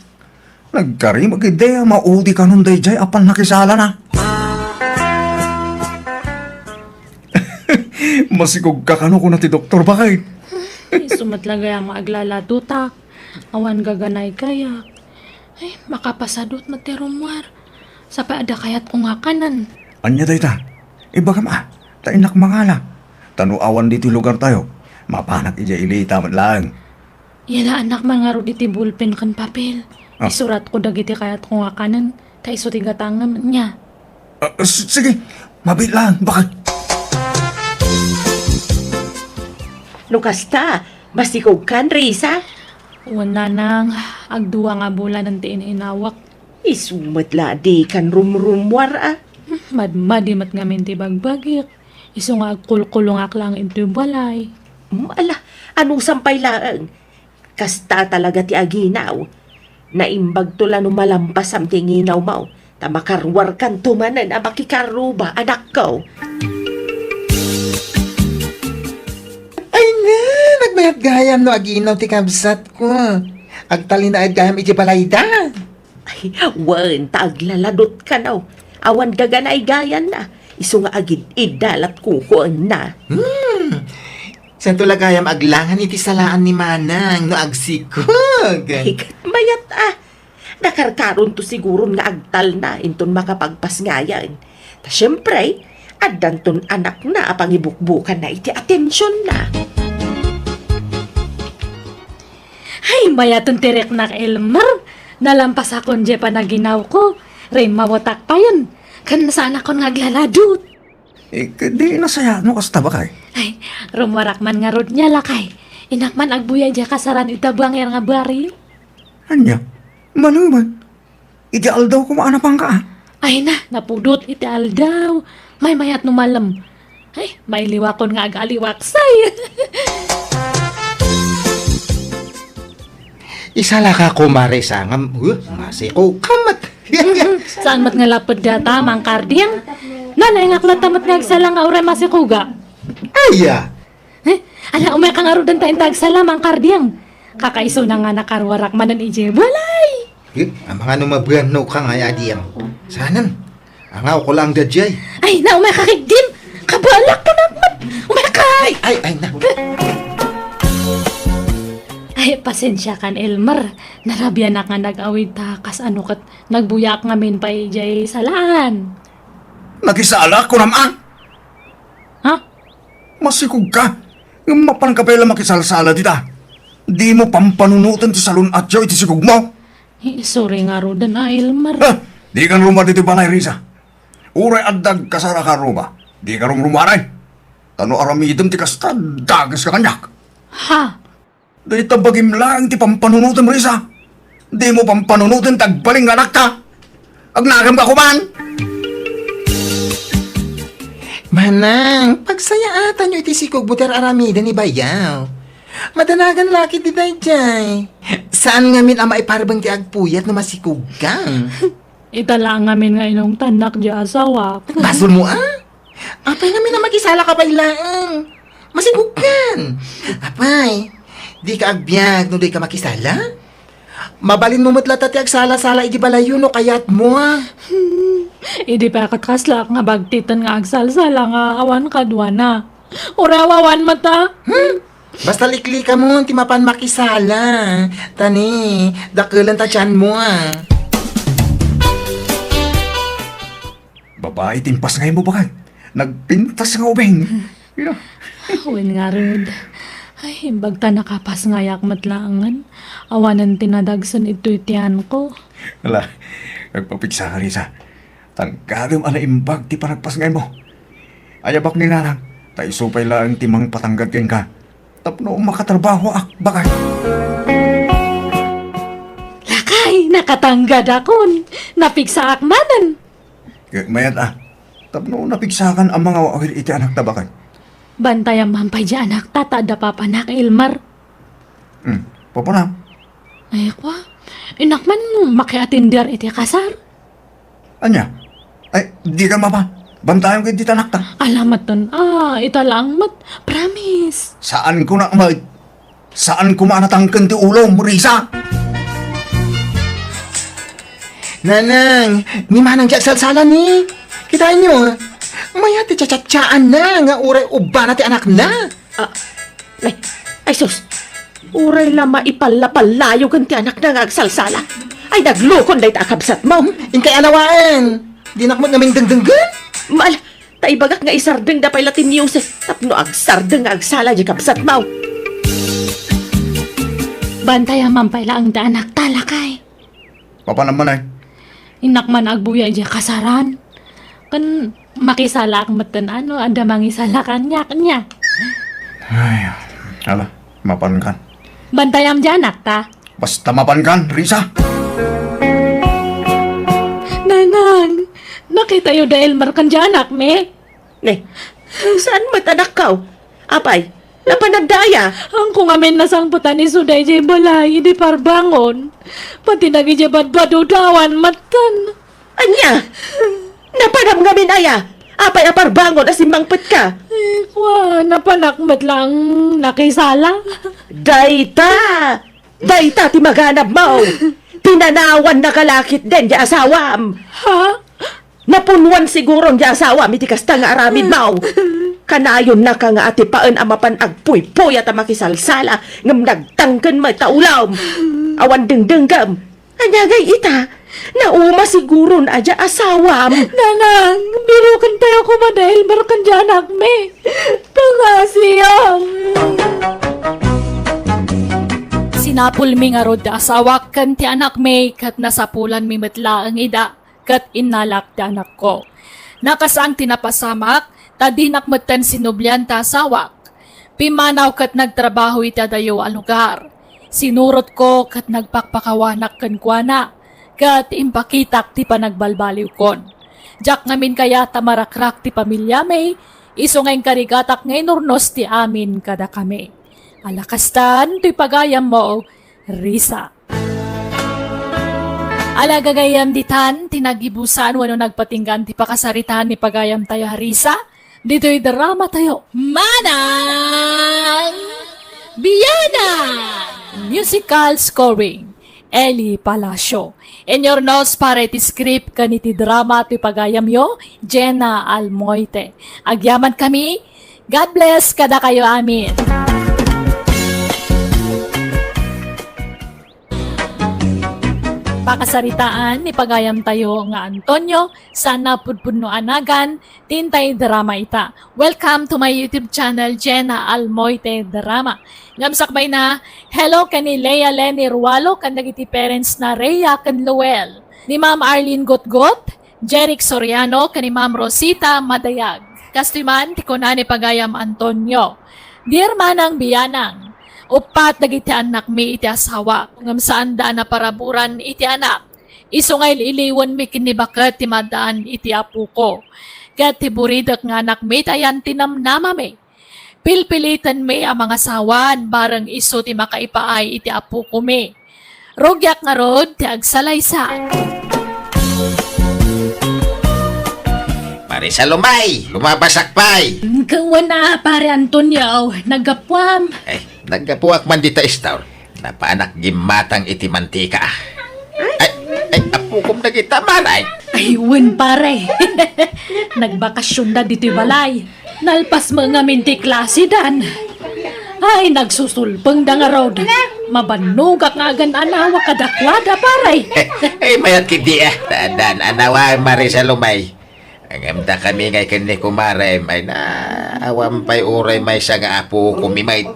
Nagkarim a idea, maudi kanon daydiay a pannakisalana. Masikogka kano, kuna ti doktor, baket. Isu met la gayam nga aglaladutak. Awan gaganay kaya. Ay, makapasadut met ti rummuar. Sapay adda kayatko nga kanen. Ania dayta? Ibagam a, ta innak mangala. Ta no awan ditoy lugartayo, mapanak idiay ilita met laeng. Yalaannak man ngarud iti bulpen ken papel. Ah. Isuratko dagiti kayatko nga kanen, ta isu ti gatangem, nia? Ah, s-, sige, mabiit laeng, baket. No kasta, masikogkan, Risa? Wen, nanang, agdua nga bulanen ti in-inawak. Isu met la a dikan rumrummuar, a. Hmm, madmadi met ngamin ti bagbagik. Isu nga agkulkulongak laeng intoy balay. Hmm, ala, anusam pay laeng. Kasta talaga ti aginaw. Naimbagto la no malampasam ti nginawmo, ta makaruarkanto manen a makikarruba, anakko. Ay na, nagmayat gayam no aginaw ti kabsatko. Agtalinaed gayam iti balayda. Ay, wen, ta aglaladot kano. Awan gaganay gayanna. Isu nga agid-idda lat kukuenna. Hmm. Saanto la gayam aglangan iti salaan ni Manang no agsikog. Ay, ket mayat a. Nakarkaronto siguron nga agtalna inton makapagpasngayen. Ta siempre, addanton anakna a pangibukbukanna iti atensionna. Ay, mayaten ti riknak, Elmer. Nalampasakon diay panaginawko. Rimmawetak payen. Ken saanakon nga aglaladot. Eh, di nasayaat no kasta, baket. Ay, rummuarak man ngarud nia, lakay. Innak man agbuya diay kasaran ita buangir nga barrio. Ania? Malem man. Iti aldaw koma a napanka, a. Ay na, napudot iti aldaw. Maymayat no malem. Ay, mailiwakon nga agaliwaksay. Isalaka, kumare, sangam. Uh, masiko ka met. Saan met nga lapud data, Mang Karding? Nanaingak latta met nga agsala nga uray masikoga. Aya. Eh, ala, umayka ngaruden ta inta agsala, Mang Karding. Kakaisuna nga nakaruarak manen idiay balay. Eh, amangan no mabuannoka nga ay ading. Saanen? Angawko laeng daydiay. Ay, na, umayka ketdin. Kabalak ko na met. Umayka. Ay, ay, ay, na. Ay, pasensiakan, Elmer. Narabianak nga nag-awid ta kas ano ket nagbuyaak ngamin pay idiay salaan. Nakisalak, kunam, a? Ha? Masikogka. Ngem mapanka pay la makisalsala dita. Dimo pampanunoten ti salun-atyo iti sikogmo. Eh, sorry ngaruden, a, Elmer. Ha? Dikan rummuar ditoy balay, Risa. Uray adda agkasar a karruba, dika rumrummuar. Ta no aramidem ti kasta, dageska kaniak. Ha? Dayta bagim laeng ti pampanunotem, Risa. Dimo pampanunoten ti agbalin nga anakta. Agnagamka koman. Manang, pagsayaatanyo iti sikogmo ti ar-aramiden ni bayaw. Madanagan la ketdi daydiay. Saan ngamin a maiparbeng ti agpuyat no masikogka. Ita la ngamin nga inungtannak diay asawak. Basolmo, a? Apay ngamin a makisalaka pay laeng? Masikogkan. Apay, dika agbiag no dika makisala? Mabalinmo met latta ti agsala-sala iti balayyo no kayatmo, a. Hmm. Idi pay ket kaslaak nga bagtiten nga agsalsala nga awan kaduana. Uray awan met, a. Hmm? Basta liklikamon ti mapan makisala. Ta ni, dakelen ta tianmo, a. Babai ti impasngaymo, baket. Nagpintas nga ubing. You know? Wen ngarud. Ay, imbag ta nakapasngayak met laengen. Awanen ti nadagsen itoy tianko. Ala, agpapigsa ka, Risa. Tanggadem a naimbag ti panagpasngaymo. Ayabak ni Nanang, ta isu pay laeng ti mangpatanggad kenka tapno makatrabahoak, bakay. Lakay, nakatanggad akon. Napigsaak manen. Ket mayat a, tapno napigsakan a mangawawir iti anakta, bakay. Bantayam man pay di anakta ta adda papanak, Elmer. Hmm, papanam? Ay, kwa. Innak man makiatender iti kasar. Ania? Ay, dika mapan. Bantayam ket dita anakta. Ala met, ah, ita laeng met. Promise. Saan ko na, ma-, saan ko manatangken ti ulom, Risa. Nanang, ni Manang ti agsalsala ni. Kitaenyo, ah. Mayat ti chatchatchaanna nga uray ubbana ti anakna. Ah, ay, ay sus! Uray la maipallapallayo ken ti anakna nga agsalsala. Ay, naglukon dayta a kabsatmo. Inkay anawaen. Dinak met ngamin dengdenggen. Mal, ta ibagak nga isardengda pay la ti music tapno agsardeng nga agsala di kabsatmo. Bantayam man pay laeng da anakta, lakay. Papanam man ay? Innak man agbuya idiay kasaran. Ken makisalaak metten, ano, adda mangisala kaniak, nia. Ay, ala, mapankan. Bantayam diay anakta. Basta mapankan, Risa. Nanang, nakitayo da Elmer ken diay anakmi? Ne, saan met anakko? Apay, napanam da aya? Haanko ngamin nasangpetan isu daydiay balay idi parbangon. Pati dagidiay badbadoda awan metten. Ania? Napanam ngamin aya? Apay a parbangon a simmangpetka? Eh, kwa, napanak met laeng nakisala. Dayta! Dayta ti maganabmo! Pinanawannaka la ketdin ti asawam! Ha? Napunwan siguron ti asawam iti kasta nga aramidmo. Kanayonnaka nga atipaen a mapan agpuypuyat a makisalsala ngem nagtangken met ta ulom. Awan dengdenggem. Ania ngay ita? Nauma siguron a diay asawam. Nanang, biroken tayo koma da Elmer ken diay anakmi. Pangasiam. Sinapulmi ngarud ti asawak ken ti anakmi ket nasapulanmi met laeng ida. Ket innalak ti anakko. Nakasaan ti napasamak, ta dinak metten sinublian ti asawak. Pimmanaw ket nagtrabaho iti adayo a lugar. Sinurotko ket nagpakpakawanak kenkuana, ket impakitak ti panagbalbaliwkon. Diak ngamin kayat a marakrak ti pamiliami, isu nga inkarigatak nga inurnos ti amin kadakami. Ala kastan, toy pagayammo, Risa. Ala gagayyem ditan ti naggibusan wenno nagpatinggan ti pakasaritaan ni pagayamtayo a Risa ditoy dramatayo, Manang Bianang! Musical scoring, Eli Palacio. Inurnos para iti script ken iti drama ti pagayamyo, Jenna Almoite. Agyamankami, God bless kadakayo amin. Pakasaritaan ni pagayamtayo nga Antonio, sana pudpudno a nagan, ti intay drama ita. Welcome to my YouTube channel, Jenna Almoite Drama. Ngem sakbay na, hello ken ni Lea Leni Rualo ken dagiti parents na Rhea ken Luel. Ni Ma'am Arlene Gutgut, Jeric Soriano ken ni Ma'am Rosita Madayag. Kastoy man ti kuna ni pagayam Antonio, Dear Manang Bianang, uppat dagiti annakmi iti asawak, ngem saanda a naparaburan iti anak. Isu nga il-iliwenmi ken ni baket ti maddaan iti apoko. Ket ti buridek nga anakmi ti ayan ti namnamami. Pilpilitenmi a mangasawan bareng isu ti makaipaay iti apokomi. Rugiak ngarud ti agsalaysay. Marisa Lumay, lumabasak pay. Kawan a, Pare Antonio, naggapuam. Ay, naggapuak man dita istor. Napaanak gimmatang iti mantika. Ay, ay, apokom dagita, Maray. Ay, wen, pare. Nagbakasyonda ditoy balay. Nalpas met ngamin ti klasidan. Ay, nagsusulpengda ngarud. Mabannogak nga agan-anawa kadakuada, pare. Ay, mayat ketdi, ah. Taadan-anawa, Marisa Lumay. Ngem dakami ngay ken ni kumarem, ay na, awan pay uray maysa nga apokom met.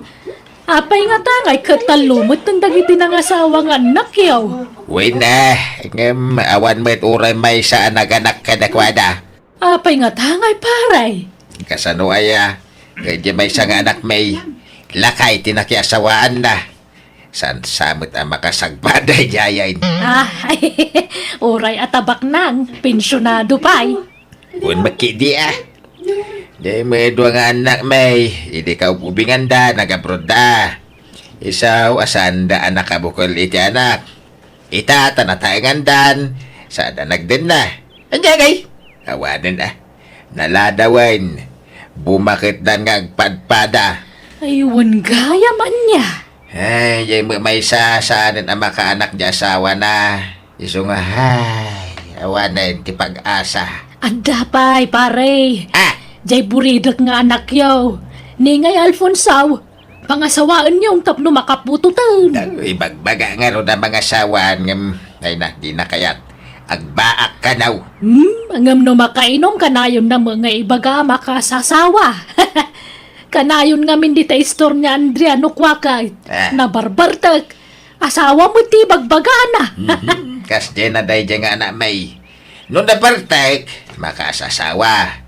Apay ngata ngay ket tallo metten dagiti nangasawa nga annakyo? Wen a, ngem awan met uray maysa a naganak kadakuada. Apay ngata ngay, pare? Kasano aya? Ket diay maysa nga anakmi, lakay ti nakiasawaanna. Saan sa met a makasagpa daydiay? Ah, uray a tabaknang, pensionado pay. Wen met ketdi a. Diay met dua nga annakmi, idi kaub-ubinganda, nag-abroad da. Isu a saanda a nakabukel iti anak. Ita ta nataengandan, sada nagdenna. Ania ngay? Awanen a. Naladawen. Bumaketdan nga agpadpada. Ay, wen gayam ania. Ay, diay met maysa saanen a makaanak diay asawana. Isu nga, ay, awanen ti pag-asa. Adda pay, pare. Ah! Diay buridek nga anakyo. Ni ngay Alfonso, pangasawaenyo tapno makaputoten. Ay, ibagbaga ngarud a mangasawaan ngem, ay na, dina kayat. Agbaak kano. Hmm, ngem no makainom, kanayon na met nga ibaga a makasasawa. Kanayon ngamin dita istorya ni Andrea no kuaka, ah, nabarbartek. Asawa met ti ibagbagana. Mhm. Kasdiay na daydiay nga anakmi. No nabartek, makasasawa.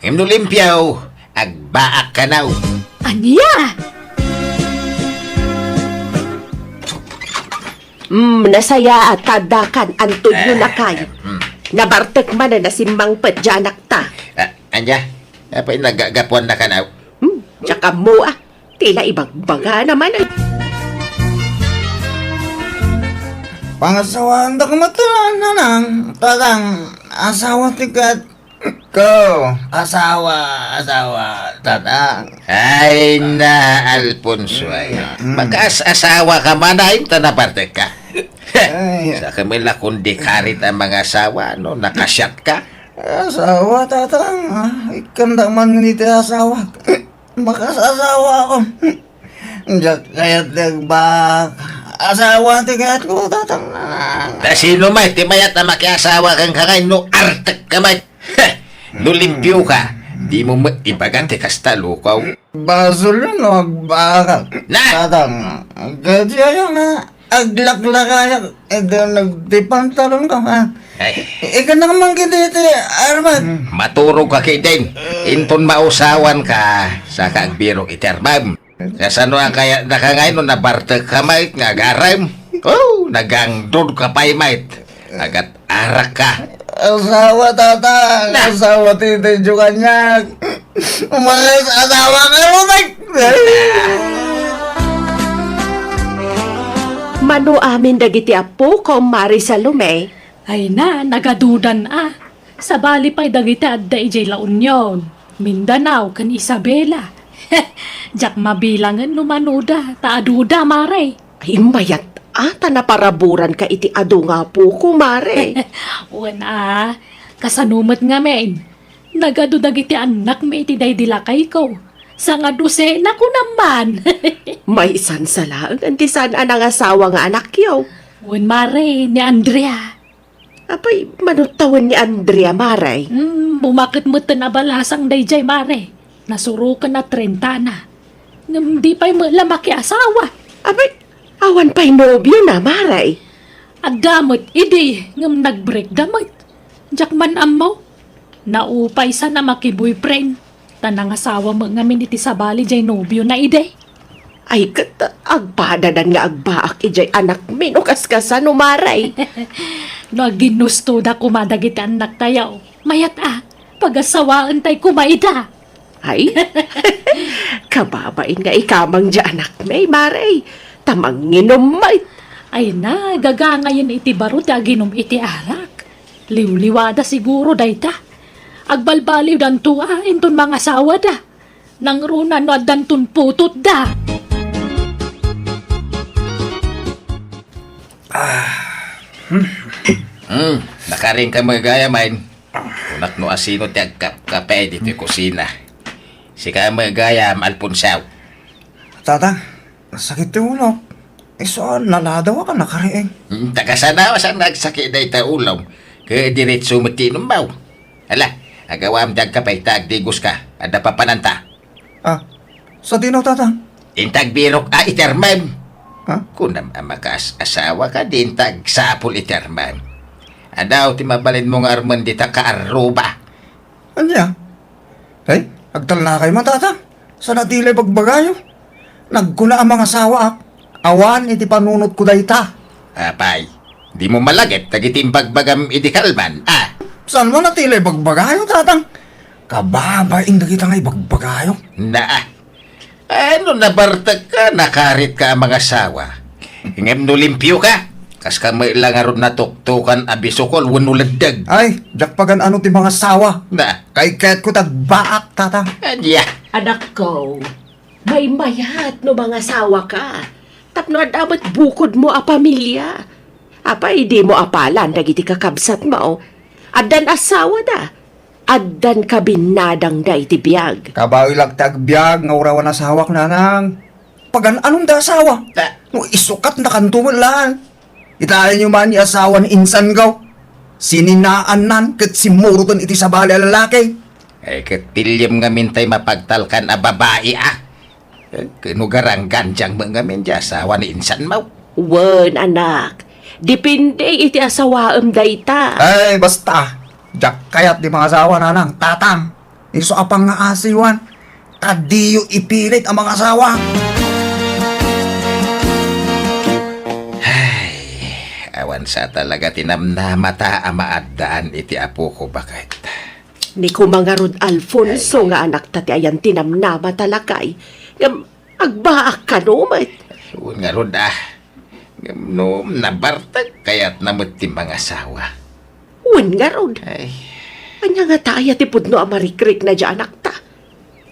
Ngem no limpio, agbaak kano. Ania? Mm, nasayaat ta addakan, Antonio, eh, lakay. Mm. Nabartek manen a simmangpet diay anakta. Ah, ania? Apay nagagapuan na kano? Hmm, diak ammo a. Ti la ibagbagana manen. Pangasawaandak met, Nanang, Tatang, asawa ti ket ko, asawa, asawa, Tatang. Ay na, Alfonso, ay. Mm. Makaas-asawa ka man, ay, ta nabartek ka. Ay. Sa kami la kundi karit ang mga asawa, no? Nakasiat ka. Asawa, Tatang, ah, ikkandak man iti asawa. Makasasawa ako. Diak kayat ti agbaak. Asawa ti kayatko, Tatang. Ta sino met ti mayat a makiasawa kenka ngay no artek ka met? No limpio ka, dimo met ibaga ti kasta, lukaw. Basol no agbaak. Na! Tatang, kadi aya nga aglaklakayak, iti nagtipantalon ka, ha? Ay. Ikana man kadi iti armat. Maturog ka kadi. Inton mausawan ka, saka agbirok iti armam. Kasano a kayat daka ngay no nabartek ka met nga agarem? Oh, nagangdod ka pay met. Agat-arak ka. Asawa, Tatang. Na. Asawa ti, ti Dios kaniak. Umayos, asawa ka, Rubek. Mano amin dagiti appokom, Mari Salome? Ay na, nagadudan a. Sabali pay dagiti adda idiay La Union, Mindanao, ken Isabela. Diak mabilangen no manoda, ta aduda, Mare. Ay, mayat a, ta naparaburanka iti adu nga apoko, Mare. Wen a, kasano met ngamin? Nagadu dagiti annakmi iti daydi lakayko. Sangadusena, kunam man. Maysansa laeng ti saan a nangasawa nga anakyo. Wen, Mare, ni Andrea. Apay, mano tawen ni Andrea, Mare? Hmm, bumaket metten a balasang daydiay, Mare. Nasuroken a trentana. Ngem di pay met la makiasawa. Apay, awan pay nobiona, Mare? Adda met idi, ngem nagbreakda met. Diak man ammo. Naupaysan a makiboyfriend. Ta nangasawa met ngamin iti sabali diay nobiona idi. Ay, ket agpadadan nga agbaak idiay anakmi no kaskasano, Mare. No aginnustoda koma dagiti annaktayo, mayat a, pagasawaentay koma ida. Ay, kababain nga ikamang diay anakmi, Mare. Ta manginom met. Ay na, gagangayen iti baro ti aginom iti arak. Liwliwada siguro dayta. Agbalbaliwdanto a inton mangasawada. Nangruna no addanton putotda. Ah. Hmm, nakaring ka met gayam, ay. Kunak no asino ti agkapkape ditoy kusina. Sika met gayam, Alfonso. Tata, sakit ti ulok. Isu a naladaw a nakariing. Hmm, ta kasano a saan nga agsakit dayta ulom? Ket diretso met ti inumbaw. Ala, Agawam dagka pay ta agdigoska. Adda papananta. Ah, sadino, Tatang? Inta agbirok a itermem. Ha? Kunam a makaas-asawa ka, di inta agsapul itermem. Adaw ti mabalinmo nga armen dita kaarruba. Ania? Ay, agtalnakay man, Tatang. Saan a ti la ibagbagayo? Nagkuna a mangasawaak. Awan iti panunotko dayta. Apay, dimo malagip dagiti imbagbagam idi kalman, a? Saan man a ti la ibagbagayo, Tatang? Kababain dagita nga ibagbagayo. Naa. Ano, nabartekka, nakaritka a mangasawa? Ngem no limpioka, kaska met la ngarud natuktokan a bisukol wenno leddeg. Ay, diak pagan-ano ti mangasawa. Na. Kay kayatko ti agbaak, Tatang. Ania? Anakko, maymayat no mangasawaka. Tapno adda met bukodmo a pamilia. Apay, dimo apalan dagiti kakabsatmo? Addan asawada. Addan kabinnadangda iti biag. Kabaelak ti agbiag nga uray awan asawak, Nanang. Pagan-anom ti asawa? Ah. No isukatnakanto met laeng. Itaenyo man ni asawa ni insanko. Sininaannan ket simmuroten iti sabali a lalaki. Eh, ket piliem ngamin tay mapagtalkan a babai, a? Eh, ken no garanggandiang met ngamin ti asawa ni insanmo. Wen, anak. Depende iti asawaem dayta. Ay, basta. Diak kayat ti mangasawa, Nanang, Tatang. Isu a pangngaasiwan. Ta diyo ipilit a mangasawa. Ay, awan sa talaga ti namnamata a maaddaan iti apoko, baket. Ni koma ngarud, Alfonso, ay, nga anakta ti ayan ti namnamata, lakay. Ngem agbaak kano met. Wen ngarud, a. Ngem no nabartek, kayatna met ti mangasawa. Wen ngarud. Ay. Ania ngata aya ti pudno a marikrikna diay anakta?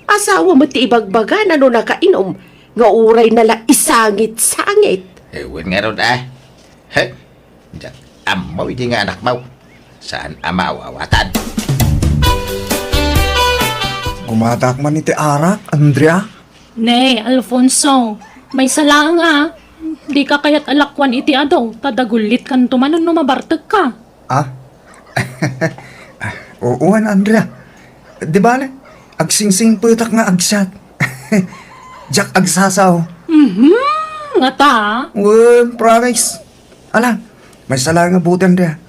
Asawa met ti ibagbagana no nakainom, nga urayna la isangit-sangit. Eh, wen ngarud, a. He? Diak ammo idi nga anakmo. Saan a maawatan. Gumatak man iti arak, Andrea. Ne, Alfonso, maysa laeng a. Dika kayat a lakuan iti adu, ta dagullitkanto manen no mabartekka. Ah? Uwan, Andrea. Di bale, agsingsingpetak nga agsiat. Diak agsasao. Mhm, ngata? Wen, promise. Ala, maysa laeng a buteng da.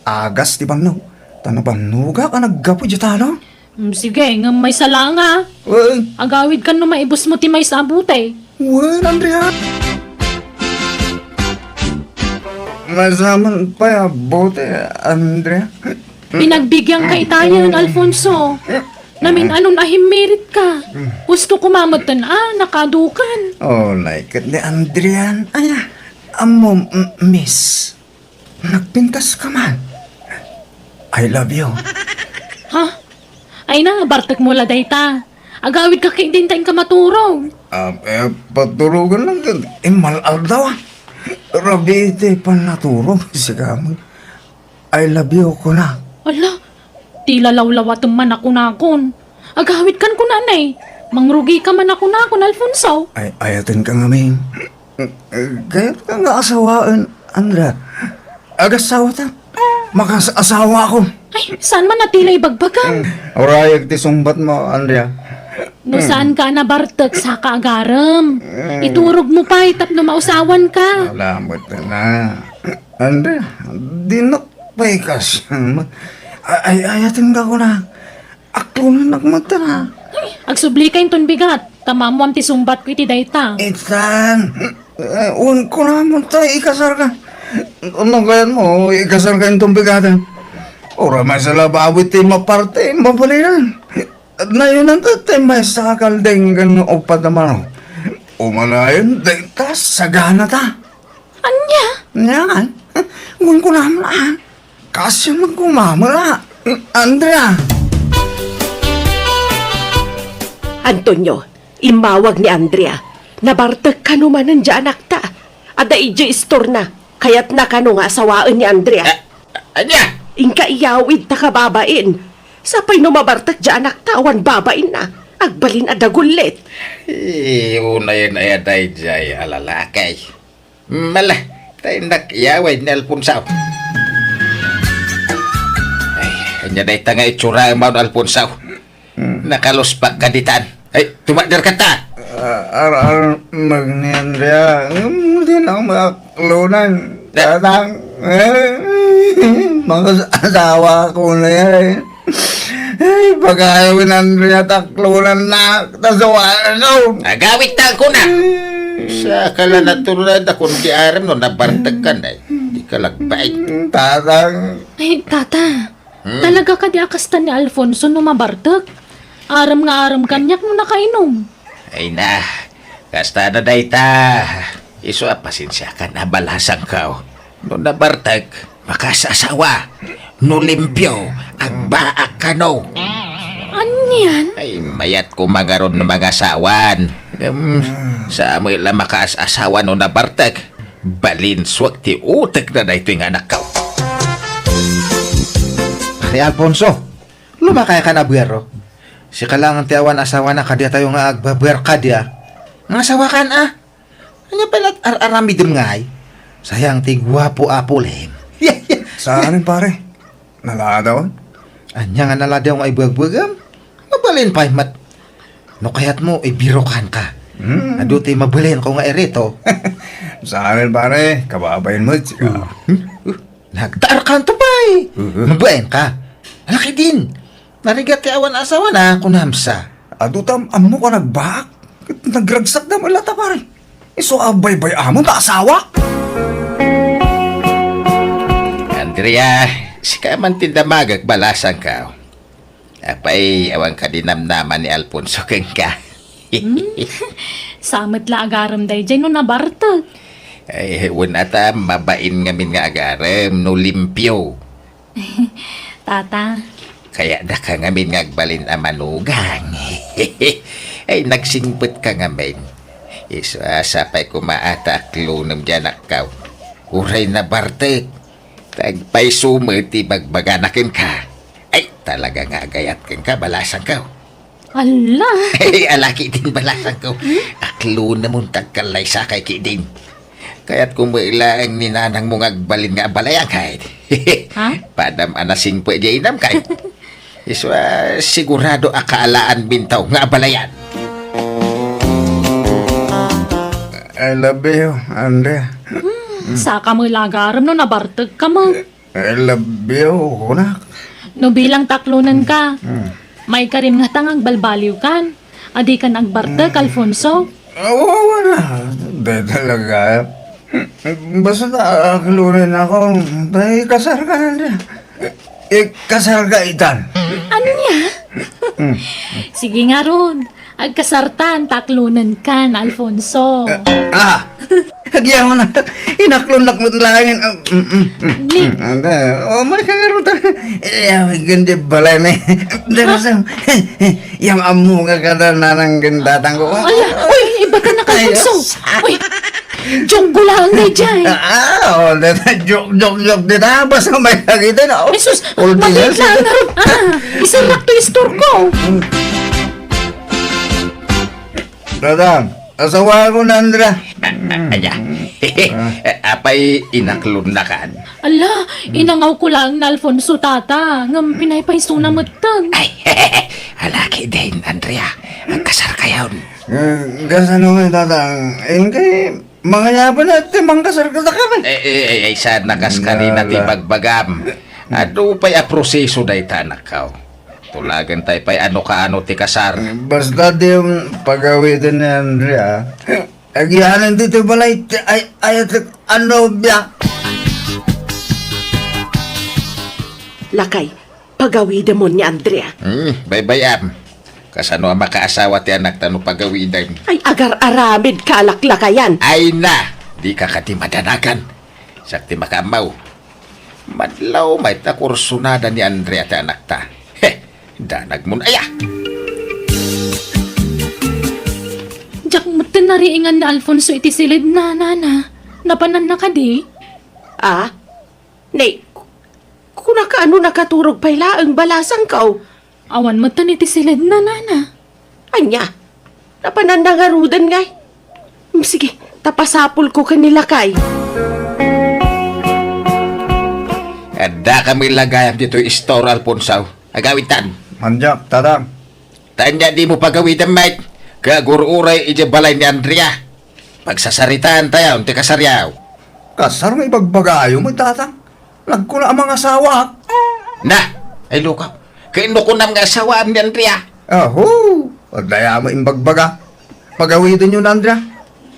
Agas ti bannog. Ta nabannogak a naggapu diay talon. Mm, sige, ngem maysa laeng a. Wen. Agawidkan no maibusmo ti maysa a buteng. Wen, Andrea. Maysa man pay a buteng, Andrea. Pinagbiagka itayen, Alfonso. Namin-anon a himmiritka. Gusto ko mameten a nakadukan. Oh, like it ni Andrea. Ay, ah, ammo, m-, miss. Nagpintas ka man. I love you. Ha? Ay na, bartek mo la dayta. Agawid ka kay dinta inka maturog. Ah, eh, paturugan lang din. Eh, mal-aldaw, ah. Rabii ti pannaturog, sigaman. I love you, kuna. Ala, ti lalawlawatem man a kunakon. Agawid kan kunanay. Mangrugi ka man a kunakon, Alfonso. Ay, ayaten ka ngamin. Kayat ka nga asawaen, Andrea. Agasawa ta. Makas-asawa ako. Ay, saan man a ti la ibagbagam? Urayag ti sungbat mo, Andrea. No saan ka nabartek, saka agarem. Iturog mo pay tapno mausawan ka. Salamat na. Andrea, dinak pay kas. Ay, ay, ayaten ka kuna. Akunan agmagtana. Agsubli ka inton bigat, ta maammoam ti sungbatko iti dayta. Itan, eh, wen kunamon ta ikasarka. No kayatmo, ikasarka inton bigaten. Uray maysa la bawi ti maparte, mabalinan. Nayonan ta ti maysa a kalding ken uppat a manok. Umalayen, dayta, sagana ta. Ania? Ania? Wen kunamon, a. Kasano gumamela, Andrea? Antonio, immawag ni Andrea. Nabartek kano manen diay anakta. Adda idiay istorna. Kayatna kano nga asawaen ni Andrea. A-, ania? Inka iyawid ta kababain. Sapay no mabartek diay anakta awan babainna. Agbalin a dagullit. Eh, unayen aya daydiay a lalaki. Mala, ta innak iyawid ni Alfonso. Ay, Ania dayta nga itsuram, Alfonso? Hmm. Nakaluspakka ditan. Ay, tumakderka ta! Ah, ar-, ar-, magnian dia. Hmm, di na makaklunan. Da- Tatang. Eh, mga asawa ko na yan. Ay, pag-ayaw ni Andrea, taklunan na. Tasawa ko. Agawit ta ko na. Sa kala natural na kung di aram no, nabartag ka na eh. Di ka lagbaig. Tatang. Ay, tata. Hmm? Talaga kadi a kasta ni Alfonso no mabartek? Aram nga aram kaniak no nakainom. Ay na, kasta na dayta. Isu a pasensiakan a balasangko. No nabartek, makaas-asawa. No limpio, agbaak kano. Anian? Ay, mayat ko mangaron no mangasawan. Em, sa amoy la makaas-asawa no nabartek. Balinsuak ti utek na daytoy nga anakko. Pare Alfonso, lumakay ka na buero. Sika lang ti awan asawana kadiatayo nga agbabuer kadia. Nga asawa kan, ah? Anya pala ar-aramidem ngay? Sayang ti guapo a pulem. Saan, pare? Naladaw? Anya nga naladaw nga ibuagbuagam? Mabalin pay met. No kayat mo, ibirokan ka. Hmm. Adu ti mabalin ko nga irito. Saan, pare? Kababain mo, tsika. Hmm? Uh, nagtaar ka to pay. Uh-huh. Mabalin ka. Alaki din. Narigat ti awan asawa na, kunamsa. Adu tam, ammo ka nagbak? Nagragsak da mo ilata, pare. Isu a baybay-amon ta asawa? Andrea, sika man ti damagek balasangko. Apay, awan kadi namnama ni Alfonso kenka. Hmm? Sa met la agarem daydiay no nabartek. Ay, wen ata, mabain ngamin nga agarem no limpio. Tata. Kayatdaka ngamin nga agbalin a manugang. Ay, nagsingpet ka ngamin. Isu a sapay koma a ta aklonem diay anakko. Uray nabartek, ta agpayso met ti bagbagana kenka. Ay, talaga nga agayat kenka, balasangko. Ala! Ay, alaki din balasangko. Hmm? Aklonem ta agkallaysakay kidin. Kayat ko met laeng ni nanangmo nga agbalin nga abalayan kay. Ha? Padam a nasingpet diay inam kay. Isu a sigurado a kaalaan bintaw nga abalayan. I love you, Andrea. Hmm, saka met la agarem no nabartek ka met. I love you, kunak. No bilang taklonen ka, hmm, maikarim ngata nga agbalbaliw kan. Adi kan agbartek, hmm, Alfonso? Oo, wala. Di talaga. Basta aklonen ako, tay kasar ka na. Ikasar ka itan. Ania? Hmm. Sige ngarud. Agkasartan, taklonen kan, Alfonso. Ah! Agyaman na, inaklon-naklon langin. Ah, mm, mm, mm, ni- mm, anda, oh, may kagarutan. Iya, ganda balay na. Dara sa, yung amu nga kada nanang gindatang ko. Ala, uy, iba ka na, Alfonso. Uy, joke ko lang, daydiay. Ah, oh, dada, joke, joke, joke, dada, basta may nakita na. Oh, Jesus, ulti na, mabigla na. Ah, isarak to istor ko. Dadang, asawa ko na, Andra. Aya. Apay, inaklon na kan? Ala, inangaw ko lang na Alfonso, tata. Ngem pinaypaysona metten. Ay, alaki din, Andrea. Agkasar kayon. Eh, kasano nga, Dadang? Ingkay, mangayaban na ti mangkasar ka kami. Eh, eh, eh, eh, saan na kas kanina ti bagbagam? Adu pay a proseso dayta, anakko. Tulagan tay pay ano kaano ti kasar. Basta di pagawiden ni Andrea. Agianan ditoy balay ti ay, ayatek a nobia. Lakay, pagawidemon ni Andrea. Hmm, baybay-am. Kasano a makaasawa ti anakta no pagawidem? Ay, agar-aramid ka, laklakayan. Ay na, di ka kadi madanagan. Sakti makaammaw. Madlaw mayta kursunada ni Andrea ti anakta. He, danagmon aya! Diak metten nariingan ni Alfonso iti siled na, nana. Napananna kadi? Ah? Nay, ku-, kunaka ano nakaturog pay laeng balasangko? Awan metten iti siled na, nana. Ania? Napananna ngaruden ngay? Mm, sige, ta pasapulko ken ni lakay. Addaka met la gayam ditoy istor, Alfonso. Agawidtan. Mandiak, Tatang. Ania dimo pagawidem met, ket agur-uray idiay balay ni Andrea. Pagsasaritaantayon ti kasaryo. Kasar nga ibagbagayo met, Tatang. Nagkuna a mangasawaak. Na, ay lukaw. Ket no kunam nga asawaam ni Andrea? Aho, adda met imbagbaga. Pagawidenyo ni Andrea.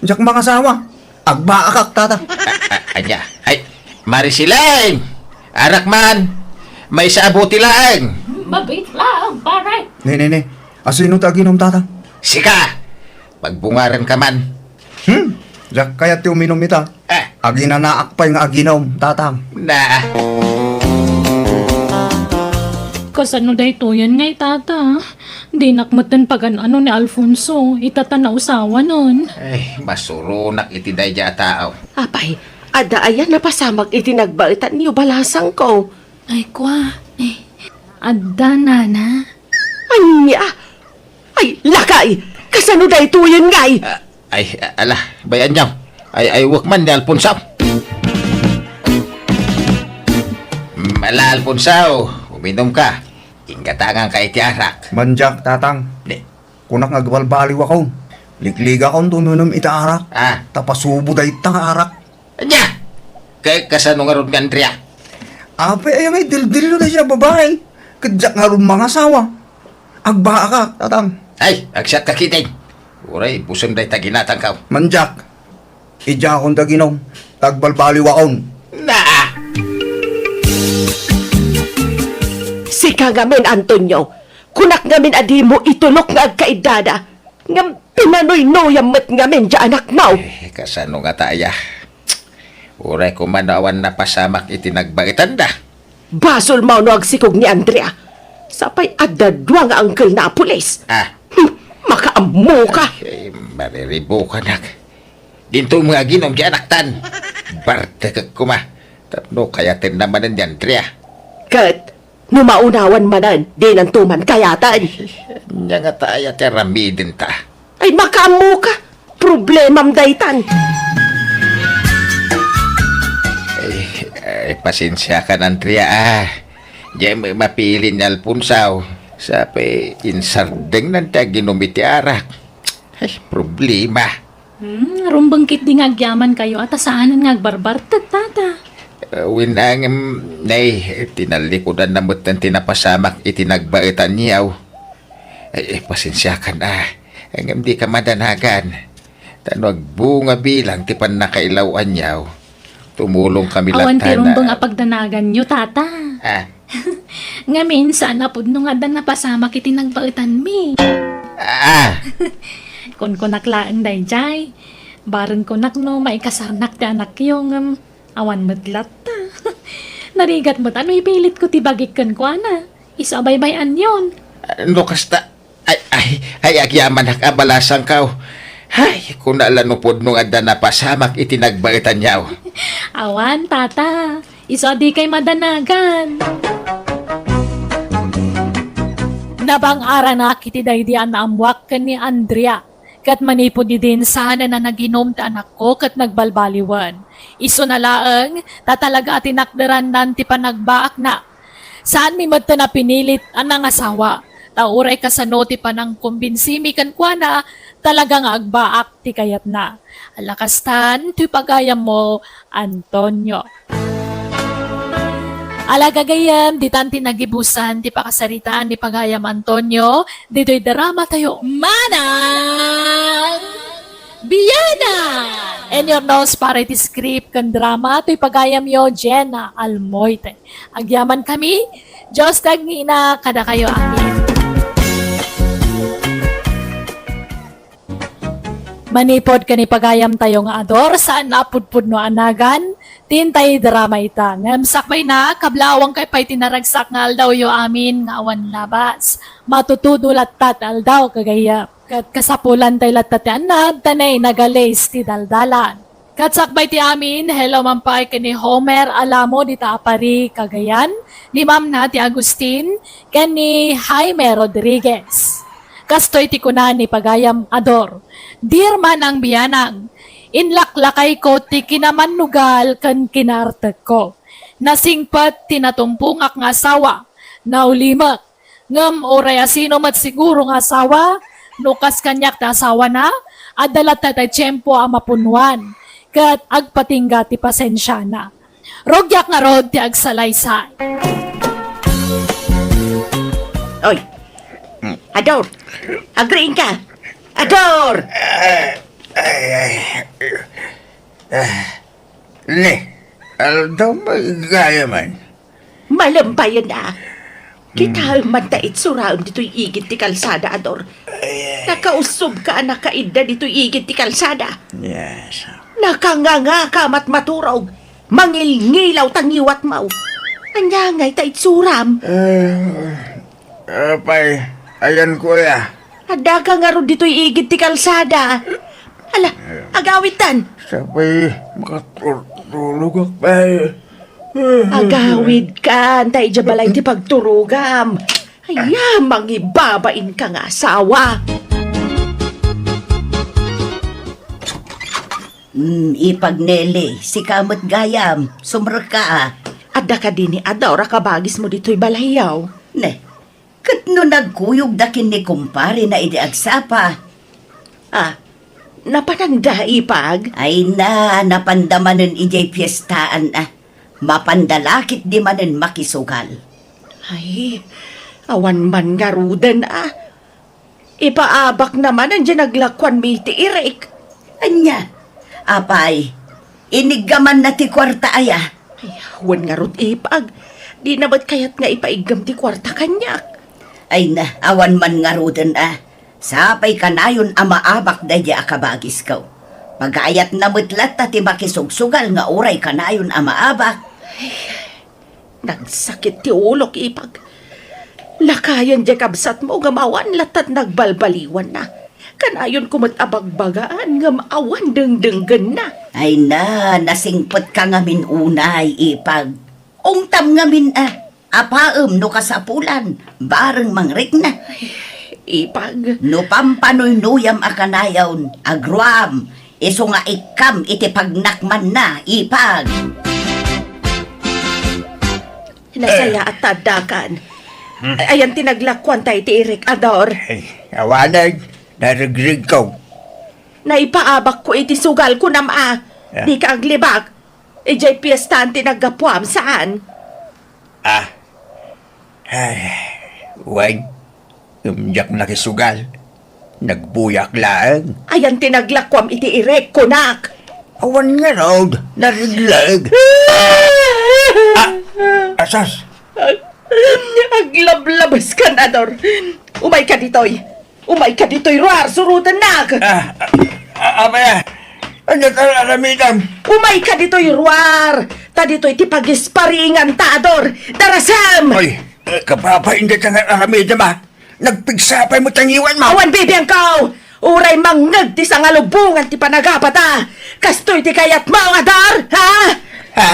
Diak mangasawa. Agbaakak, Tatang. A-, a-, ania? Ay, Marisileng! Arak man! Maysa a butil laeng! Mabit laeng, pare! Ne, ne, ne. Asino ti aginom, Tatang? Sika! Pagbungarenka man. Hmm? Diak kayat ti uminom ita. Eh. Aginanaak pay nga aginom, Tatang. Na. Kasano daytoyen ngay, Tata? Dinak metten pagan-ano ni Alfonso, ita ta nausawanen. Ay, masuronak iti daydiay a tao. Apay, adda aya napasamak iti nagbaetanyo, balasangko? Ay, kua, eh, adda, Nana. Ania? Ay, lakay! Kasano daytoyen ngay? Ah, ay, ah, ala, bay-anyo. Ay, ay, wek man ni Alfonso. Mm, ala, Alfonso, uminomka. Inggatanganka iti arak. Mandiak, Tatang. Di. Kunak nga agbalbaliwakon. Likligakon ti uminom iti arak. Ah. Ta pasubo dayta nga arak. Ania? Kay kasano ngarud nga Andrea? Apay aya nga idildillo daydiay a babai? Ket diak ngarud mangasawa. Agbaakak, Tatang. Ay, agsiatka ketdin. Uray, busem dayta ginatangko. Mandiak. Idiakon ti aginom. Ta agbalbaliwakon. Na! Sika ngamin, Antonio. Kunak ngamin a dimo itulok nga agkaiddada. Ngem pinanuynuyam met ngamin ti anakmo. Eh, kasano ngata aya? Uray koma no awan napasamak iti nagbaetanda. Basolmo no agsikog ni Andrea. Sapay adda dua nga angkelna a pulis. Ah. Hmm, makaammoka. Ay, mariribukanak. Dinto nga aginom ti anaktan. Bartekek koma. Tapno kayatenna manen ni Andrea. Ket no maunawan manen, dinanto man kayaten. Ania ngata aya ti aramidenta? Ay, makaammoka. Problemam daytan. Ay, ay, pasensiakan, Andrea, ah. Diay met mapili ni Alfonso. Sapay insardengnan ti aginom iti arak. Ay, problema. Hmm, rumbeng ketdi nga agyamankayo a ta saanen nga agbarbartek, Tata. Eh, wen, ngem, nay, tinallikudanna metten ti napasamak iti nagbaetanyo. Ay, eh, pasensiakan, ah. Ngem dika madanagan. Ta no agbunga bilang ti pannakailaw-anyo, tumulongkami latta. Awan ti rumbeng a pagdanaganyo, Tata. Ah. Ngamin, saan a pudno nga adda napasamak iti nagbaetanmi. Ah. Kunkunak laeng daydiay. Bareng kunak no maikasarnak ti anakyo, ngem awan met latta. Narigat met a no ipilitko ti bagik kenkuana. Isu a baybay-anyon. Ah, no kasta, Ay, ay, ay, agyamanak a balasangko. Ay, kuna la no pudno nga adda napasamak iti nagbaetanyo. Awan, Tata. Isu a dikay madanagan. Nabang-aranak iti daydi a naammoak ken ni Andrea. Ket manipud idin, saanen a naginom ti anakko ket nagbalbaliwen. Isuna laeng, ta talaga a tinakderannan ti panagbaakna. Saanmi metten a pinilit a nangasawa, ta uray kasano ti panangkumbinsimi kenkuana, talaga nga agbaak ti kayatna. Ala kastan, ti pagayammo, Antonio. Ala gagayyem, ditan ti nagibusan ti pakasaritaan ni pagayam Antonio, ditoy drama tayo. Manang! Biyanan! And your nose para iti script ken drama, toy pagayamyo, Jenna Almoite. Agyamankami, Dios ti agngina kadakayo amin. Manipud ken ni pagayamtayo nga Ador, saan a pudpudno a nagan, ti intay drama ita. Ngem sakbayna, kablaawankayo pay ti naragsak nga aldawyo amin nga awan labas. Matutudo latta ti aldaw, gagayyem. Ket kasapulantay latta ti annab, ta nainagalis ti daldalan. Ket sakbay ti amin, hello man pay ken ni Homer Alamo dita a Pari, Cagayan, ni Ma'am Nati Agustin, ken ni Jaime Rodriguez. Kastoy ti kuna ni pagayam Ador, "Dear Manang Biyanang, inlaklakayko ti kinamannugal ken kinaartekko. Nasingpet ti natumpongak nga asawa, naulimek. Ngem uray asino met siguro nga asawa, no kas kaniak ti asawana, adda latta ti tiempo a mapunnoan, ket agpatingga ti pasensiana. Rugiak ngarud ti agsalaysay. Oy, Ador, agriingka. Ador! Ay, ay, ay. Ah, ne, aldaw maigayam man. Malem payen a. Kitaem man ta itsuraem ditoy igid ti kalsada, Ador. Ay, ay. Nakausubka a nakaidda ditoy igid ti kalsada. Yes. Nakangangaka a matmaturog. Mangilngilaw ta ngiwatmo. Ania ngay ta itsuram? Eh, apay, ayanko aya. Addaka ngarud ditoy igid ti kalsada. Ala, agawidtan. Sapay, makaturtulogak pay. Agawidkan, ta idiay balay ti pagturogam. Aya, mangibabainka nga asawa. Mm, Ipag Nelly, sika met gayam, sumrekka a. Adda kadi ni Ador a kabagismo ditoy balayyo? Ne, ket no nagkuyogda ken ni kumparena idi agsapa. Ah, napananda, Ipag? Ay na, napanda manen idiay piestaan a. Mapanda la ketdi manen makisugal. Ay, awan man ngaruden a. Ipaabakna manen diay naglakuanmi iti irik. Ania? Apay, iniggamanna ti kuarta aya? Ay, wen ngarud, Ipag. Dina met kayat nga ipaiggam ti kuarta kaniak. Ay na, awan man ngaruden a. Sapay kanayon a maabak daydiay a kabagisko. Pagayatna met latta ti makisugsugal nga uray kanayon a maabak. Ay, nagsakit ti ulok, Ipag. Lakayen diay kabsatmo ngem awan latta ti nagbalbaliwanna. Kanayonko met a bagbagaan ngem awan dengdenggenna. Ay na, nasingpetka ngamin unay, Ipag. Ungtam ngamin a, apaem no kasapulan, bareng mangrikna. Ipag. No pampanuynuyam a kanayon, agruam, isu nga ikkam iti pagnakmanna, Ipag. Nasayaat ta addakan. Hmm. Ayan ti naglakuanta iti irik, Ador. Ay, awanen, narigrig ko. Naipaabak ko iti sugal, kunam a. Ah. Dika aglibak. Idiay piestaan ti naggapuam, saan? Ah. Ay, wen, ngem diak nakisugal. Nagbuyak laeng. Ayan ti naglakuam iti irik, kunak. Awan ngarud, narigleg. Ah, asas. Aglablabeskan, Ador. Umayka ditoy. Umayka ditoy ruar, surotennak! Ah, ah, ah, apay a? Ania ti ar-aramidem? Umayka ditoy ruar! Ta ditoy ti pagisparingan ta, Ador! Darasem! Ay, eh, kababain dayta nga ar-aramidem, a. Nagpigsa pay met ti ngiwatmo! Awan bibiangko! Uray mangngeg ti sangalubongan ti panagapata! Kastoy ti kayatmo, Ador, ha? Ha?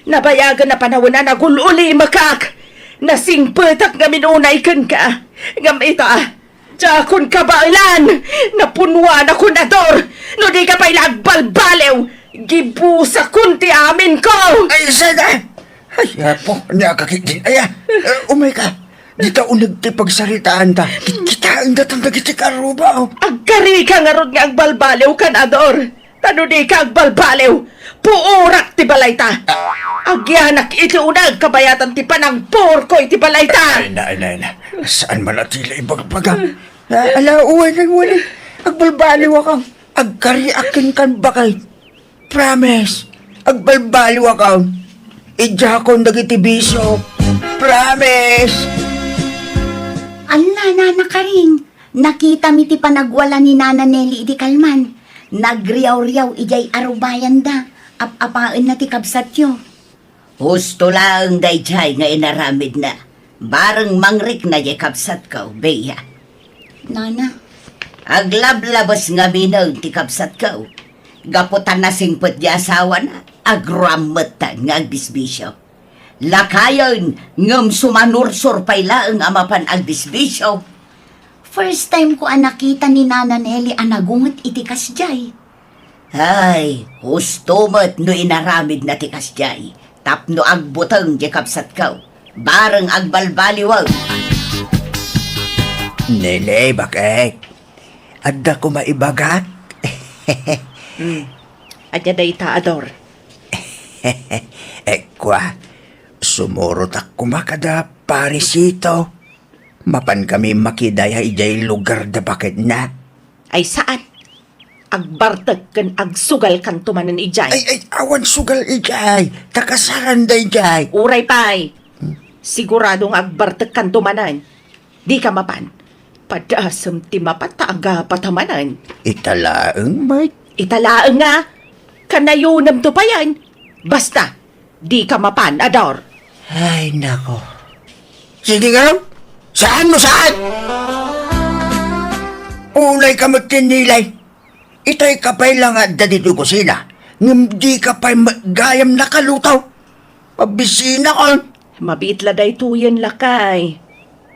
Nabayagen a panawen a nagul-ulimekak! Nasingpetak ngamin unay kenka! Ngem ita, Diakon kabaelan! Napunnoanakon, Ador! No dika pay la agbalbaliw, gibusakon ti aminko! Ay, sada! Ay, Apo, ania ka ketdin aya? Eh, umayka. Dita uneg ti pagsaritaanta. Kitkitaen datan dagiti karrubo. Agkarika ngarud nga agbalbaliwkan, Ador. Ta no dika agbalbaliw, puorak ti balayta. Agyanak iti uneg kabayatan ti panangpurko iti balayta. Ay na, ay na, ay na. Saan man a ti la ibagbagam? Ah, ala, uwanen, uwanen. Agbalbaliwakon. Agkariak kenkan baket. Promise. Agbalbaliwakon. Idiakon dagiti bisio. Promise. Ala, Nana Karing. Nakitami ti panagwala ni Nana Nelly idi kalman. Nagriawriaw idiay arubayanda. Ap-apaenna ti kabsatyo. Husto laeng daydiay nga inaramidna. Bareng mangrikna diay kabsatko, Bea. Nana. Aglablabes ngaminen ti kabsatko. Gapu ta nasingpet diay asawana, agruam metten nga agbisbisio. Lakayen, ngem sumanursor pay laeng a mapan agbisbisio. First time ko a nakita ni Nana Nelly a nagunget iti kasdiay. Ay, husto met no inaramidna ti kasdiay. Tapno agbuteng ti kabsatko, bareng agbalbaliwen. Nene, bakit? Adda koma ibagak? Hmm. Ania dayta, Ador? Ekua, sumurotak koma kada Parisito. Mapan kami makidaya idiay lugar da baketna. Ay, saan? Agbartek ken agsugalkanto manen idiay. Ay, ay, awan sugal idiay. Ta kasaranda idiay. Uray pay. Hmm? Sigurado nga agbartekkanto manen. Dika mapan. Padasem ti mapan ta agapata manen. Ita laeng, Mike. Ita laeng nga. Kanayonemto payen. Basta, dika mapan, Ador. Ay, nako. Sige nga, saan mo saan? Unay ka met ken nilay. Itay ka pay la nga adda ditoy kusina, ngem dika pay met gayam nakaluto. Pabisinakon. Mabiit la daytoyen, lakay.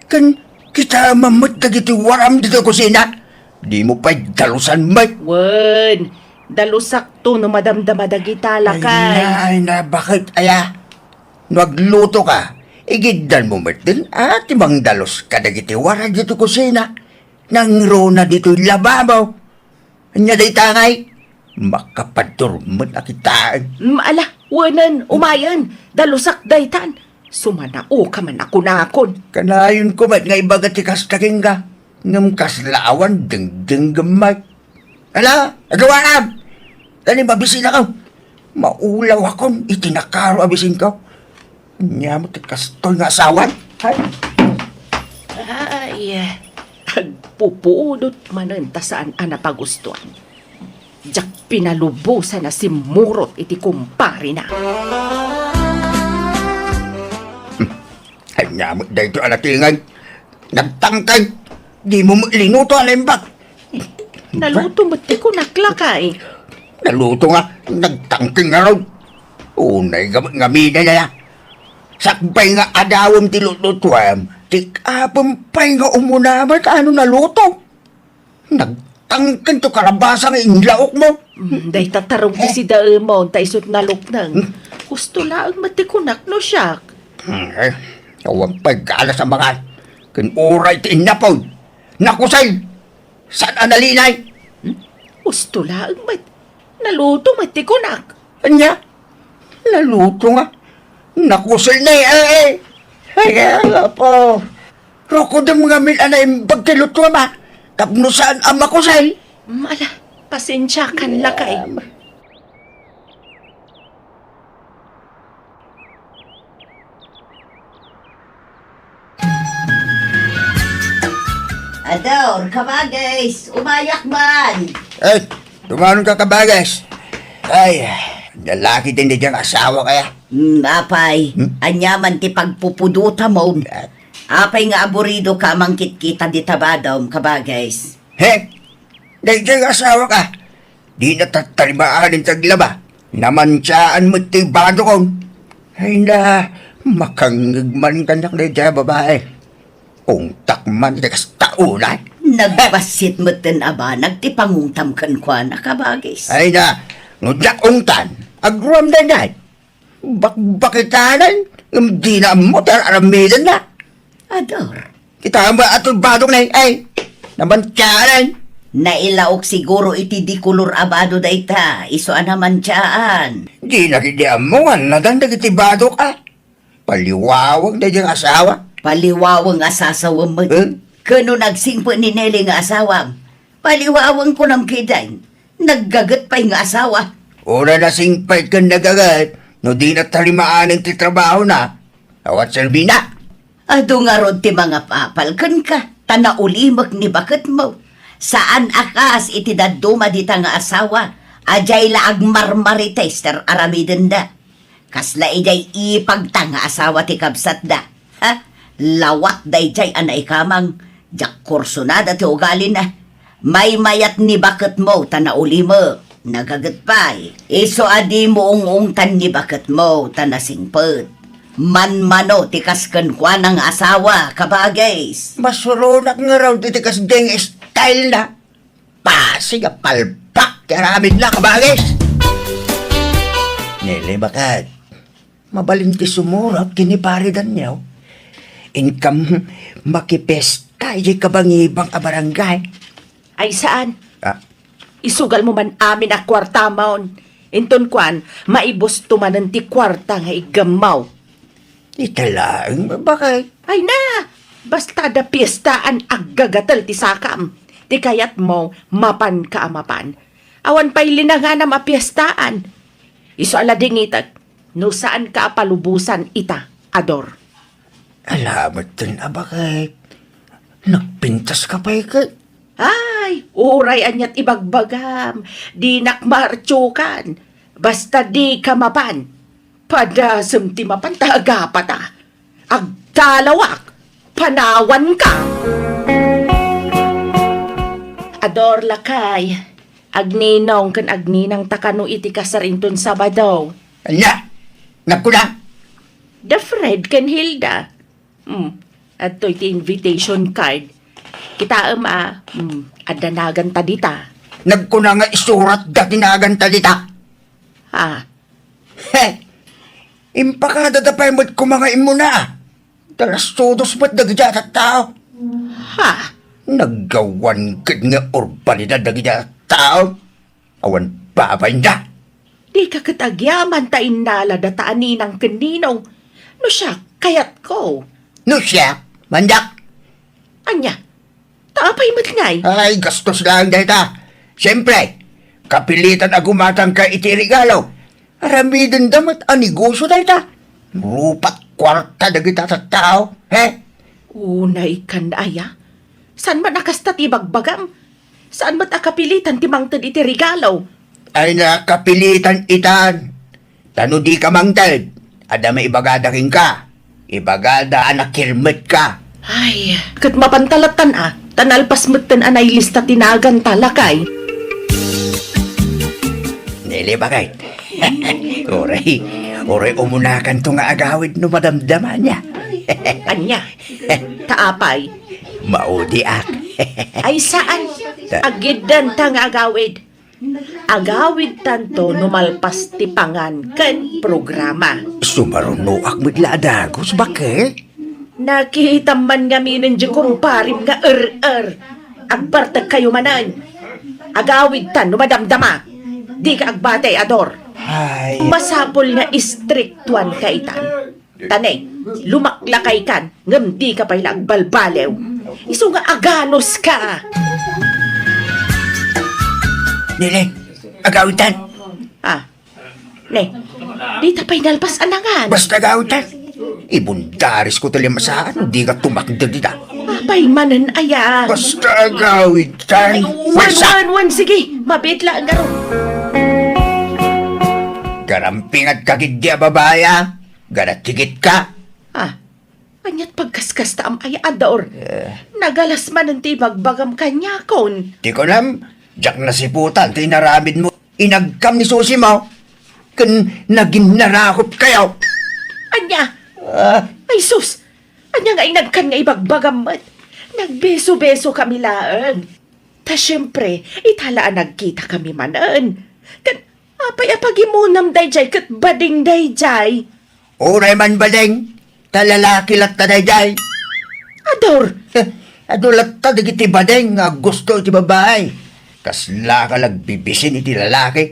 Ken kitaem met dagiti waram ditoy kusina. Dimo pay dalusan met. Wen, dalusakto no madamdama dagita, lakay. Ay na, ay na, bakit aya? No agluto ka, igiddan mo met din a ti mangdalus kadagiti waram ditoy kusina. Nangruna ditoy lababo. Ania dayta ngay? Makapadurmet a kitaen. Mm, ala, wenen, umayen. Dalusak daytan. Sumanaoka man a kunakon. Kanayonko met nga ibaga ti kasta kenka. Ngem kasla awan dengdengngem met. Ala, agawam! Dali, mabisinakon. Maulawakon iti nakaro a bisinko. Ania met ti kastoy nga asawan? Ay. Ay, agpupudot manen ta saan a napagustuan. Diak pinalubosan a simmurot iti kumparena. Ania met daytoy a natingay? Nagtangkay. Dimo met linuto a naimbag. Naluto met ti kunak, lakay. Naluto nga, nagtangkay ngarud. Unay nga, ngaminay na. Sakbay nga adawem ti lutlutuem, ti apem pay nga umuna met a no naluto. Nagtangkay ti kalabasa nga inlaokmo. Mm, dayta tarong ti sidaemon, ta isut' nalukneng. Hmm? Husto laeng met ti kunak no siak. Hmm, eh, awan pay galas a mangan. Ken uray ti innapuy. Nakusel. Saan a nalinay? Hmm? Husto laeng met. Naluto met ti kunak. Ania? Naluto nga. Nakusel ni, eh, eh. Ay, apo. Rukodem ngamin a naimbag ti lutuem, a. Tapno saan a makusel. Mm, ala, pasensiakan, lakay. Ador, kabagis, umayak man. Eh, tumanon ka, kabagis. Ay, lalaki din di diyang asawa kaya. Hmm, apay, hmm? Ania man ti pagpupudotam? Ah. Apay nga aburido ka mangkitkita dita badom, kabagis? He? Daydiay nga asawa ka, dina tattalimaan ti aglaba. Namantiaan met ti badokon. Ay na, makangngeg man kaniak daydiay a babai. Ungtak man ti kasta unay. Nagbassit metten a banag ti pangungtam kenkuana, kabagis. Ay na, no diak ungtan, agruam daydiay. Bakbakitanan, ngem dina ammo ti ar-aramidenna. Ador. Kitaem a ti badok na, ay, namantiaan. Nailaok siguro iti dikolor a bado dayta, isu a namantiaan. Dina ketdi ammo nga nadan dagiti badok, a. Paliwawang daydiay nga asawa. Paliwawang a sasawem met. Eh? Ken no nagsingpet ni Nelly nga asawam, paliwawang kunam ketdin. Naggaget pay nga asawa. Uray nasingpet ken nagaget, no dina talimaan ti trabahona, awan serbina. Adu ngarud ti mangapapal kenka, ta naulimek ni baketmo. Saan a kas iti dadduma dita nga asawa, a diay la agmarmarites ti ar-aramidenda. Kasla idiay ipagta nga asawa ti kabsatda. Ha? Lawat daydiay a naikamang, diak kursunada ti ugalina. Maymayat ni baketmo ta naulimek, nagaget pay. Isu a dimo ung-ungtan ni baketmo ta nasingpet. Manmano ti kas kenkuana nga asawa, kabagis. Masuronak ngarud iti kasdiay nga style na. Pasig a palpak ti aramidna, kabagis. Nili, baket. Mabalin ti sumurot ken ni Pare Daniel. Inkam makipesta idiay kabangibang a barangay. Ay, saan? Ah. Isugal mo man amin a kuartamon. Inton kuan, maibusto manen ti kuarta nga iggammaw. Ita laeng, baket. Ay na! Basta da piestaan, aggagatel ti sakam. Ti kayatmo, mapanka a mapan. Awan pay linanganam a piestaan. Isu a ladingitek, no saanka a palubosan ita, Ador. Ala metten a baket. Nagpintas ka pay ket. Ay, uray aniat ibagbagam, dinak maartiokan. Basta dika mapan. Padasem ti mapan ta agapata. Agtalawak, panawanka. Ador, lakay, agninong ken agninangta kano iti kasar inton Sabado. Ania? Nagkuna? Da Fred ken Hilda. Hmm, adtoy ti invitation card. Kitaem a, hmm, adda naganta dita. Nagkuna nga isuratda ti naganta dita. Ah. He! Impakadada pay met koma nga immuna. Talastudos met dagiti a tattao. Ha? Naggawan ket nga urbanidad dagiti a tattao. Awan babainda. Dika ket agyaman ta innalada ta a ninang ken ninong. No siak, kayatko. No siak, mandak. Ania? Ta apay met ngay? Ay, gastos laeng dayta. Siempre, kapilitan a gumatangka iti regalo. Aramidenda met a negosio dayta. Rupat kuarta dagita tattao, he? Unay kan aya? Saan man a kasta ti ibagbagam? Saan met a kapilitan ti mangted iti regalo? Ay, nakapilitan itan. Ta no dika mangted, adda maibagada kenka. Ibagada a nakirmetka. Ay, ket mapan ta lattan a, ta nalpas metten a nailista ti naganta, lakay. Nili, baket. Uray, uray umunakanto nga agawid no madamdama ania. Ania? Ta apay? Maudiak. Ay, saan? Ta- Agiddenta nga agawid. Agawidtanto no malpas ti pangan ken programa. Sumarunoak met la a dagus, baket. Nakitam man ngaminen diay kumparim nga er-er. Agbartekkayo manen. Agawidtan no madamdama. Dika agbati, Ador. Ay. Masapul nga istriktuanka itan. Ta ne, lumaklakaykan, ngem dika pay la agbalbaliw. Isu nga aganuska. Nilin, agawidtan. Ah, ne, dita pay nalpas a nangan. Basta agawidtan. Ibundarisko ti limasaan, dika tumakder dita. Apay manen aya? Basta agawidtan. Ay, wen, wen, wen, sige, mabiit la, ngarud. Garampingatka ketdi a babai, a? Garatigit ka? Ah, aniat pagkaskasta am ay, Ador? Eh. Nagalas manen ti ibagbagam kaniakon. Ti kunam, diak nasiputan ti inaramidmo. Inagkam ni Susi mo, ken naginnarakup-kayo. Ania? Ah. Ay, sus! Ania nga inagkan nga ibagbagam met? Nagbeso-beso kami laeng. Ta siempre, ita la a nagkita kami manen. Ket apay a pagimunam daydiay ket bading daydiay? Uray man bading, ta lalaki latta daydiay. Ador! Heh, adu latta dagiti bading nga aggusto iti babai. Kaslaka la agbibisin iti lalaki.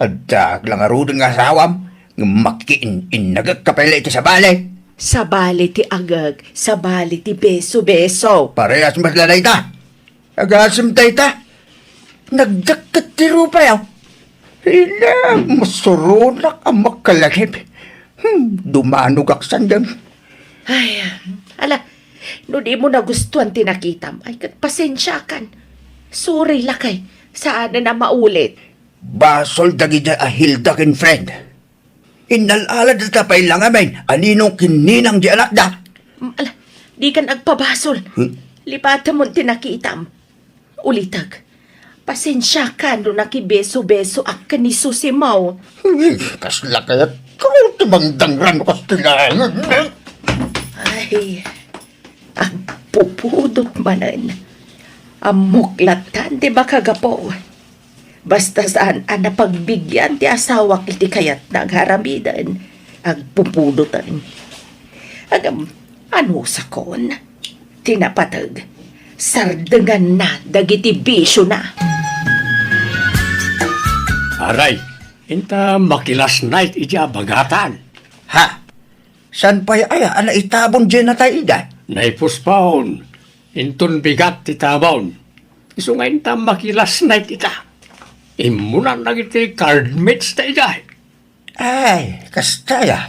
Addaak la ngaruden nga asawam, ngem makiin-innagek ka pay la iti sabali. Sabali ti agek, sabali ti beso-beso. Parehas met la dayta. Agasem dayta. Nagdakket ti rupayo. Ina, masuronak a makalagip. Hmm, dumanogak sandem. Ay, ala, no di mo nagustuan ti nakitam, ay, ket pasensiakan. Sorry, lakay. Saanen a maulit. Basol dagiti a Hilda ken Fred. Innal-aladda pay la ngamin a ninong ken ninang di anakda. Mm, ala, dikan agpabasol. Hmm? Lipatemon ti nakitam. Ulitek, pasensiakan no nakibeso-besoak ken ni Susi mo. Hmm, kasla kayat ko ti mangdangran no kastilan. Ay, agpupudot manen. Ammok lattan ti makagapu. Basta saan a napagbigian ti asawak iti kayatna nga aramiden, Agpupudoten. Agam, anusakon? Ti napateg, sardenganna dagiti bisiona. Aray, inta maki-last night iti abagatan. Ha? Saan pay aya a naitabon diay natay ida? Naipuspon. Inton bigat ti tabon. Isu nga inta maki-last night ita. Immunan dagiti card mates ta idiay. Ay, kasta ya.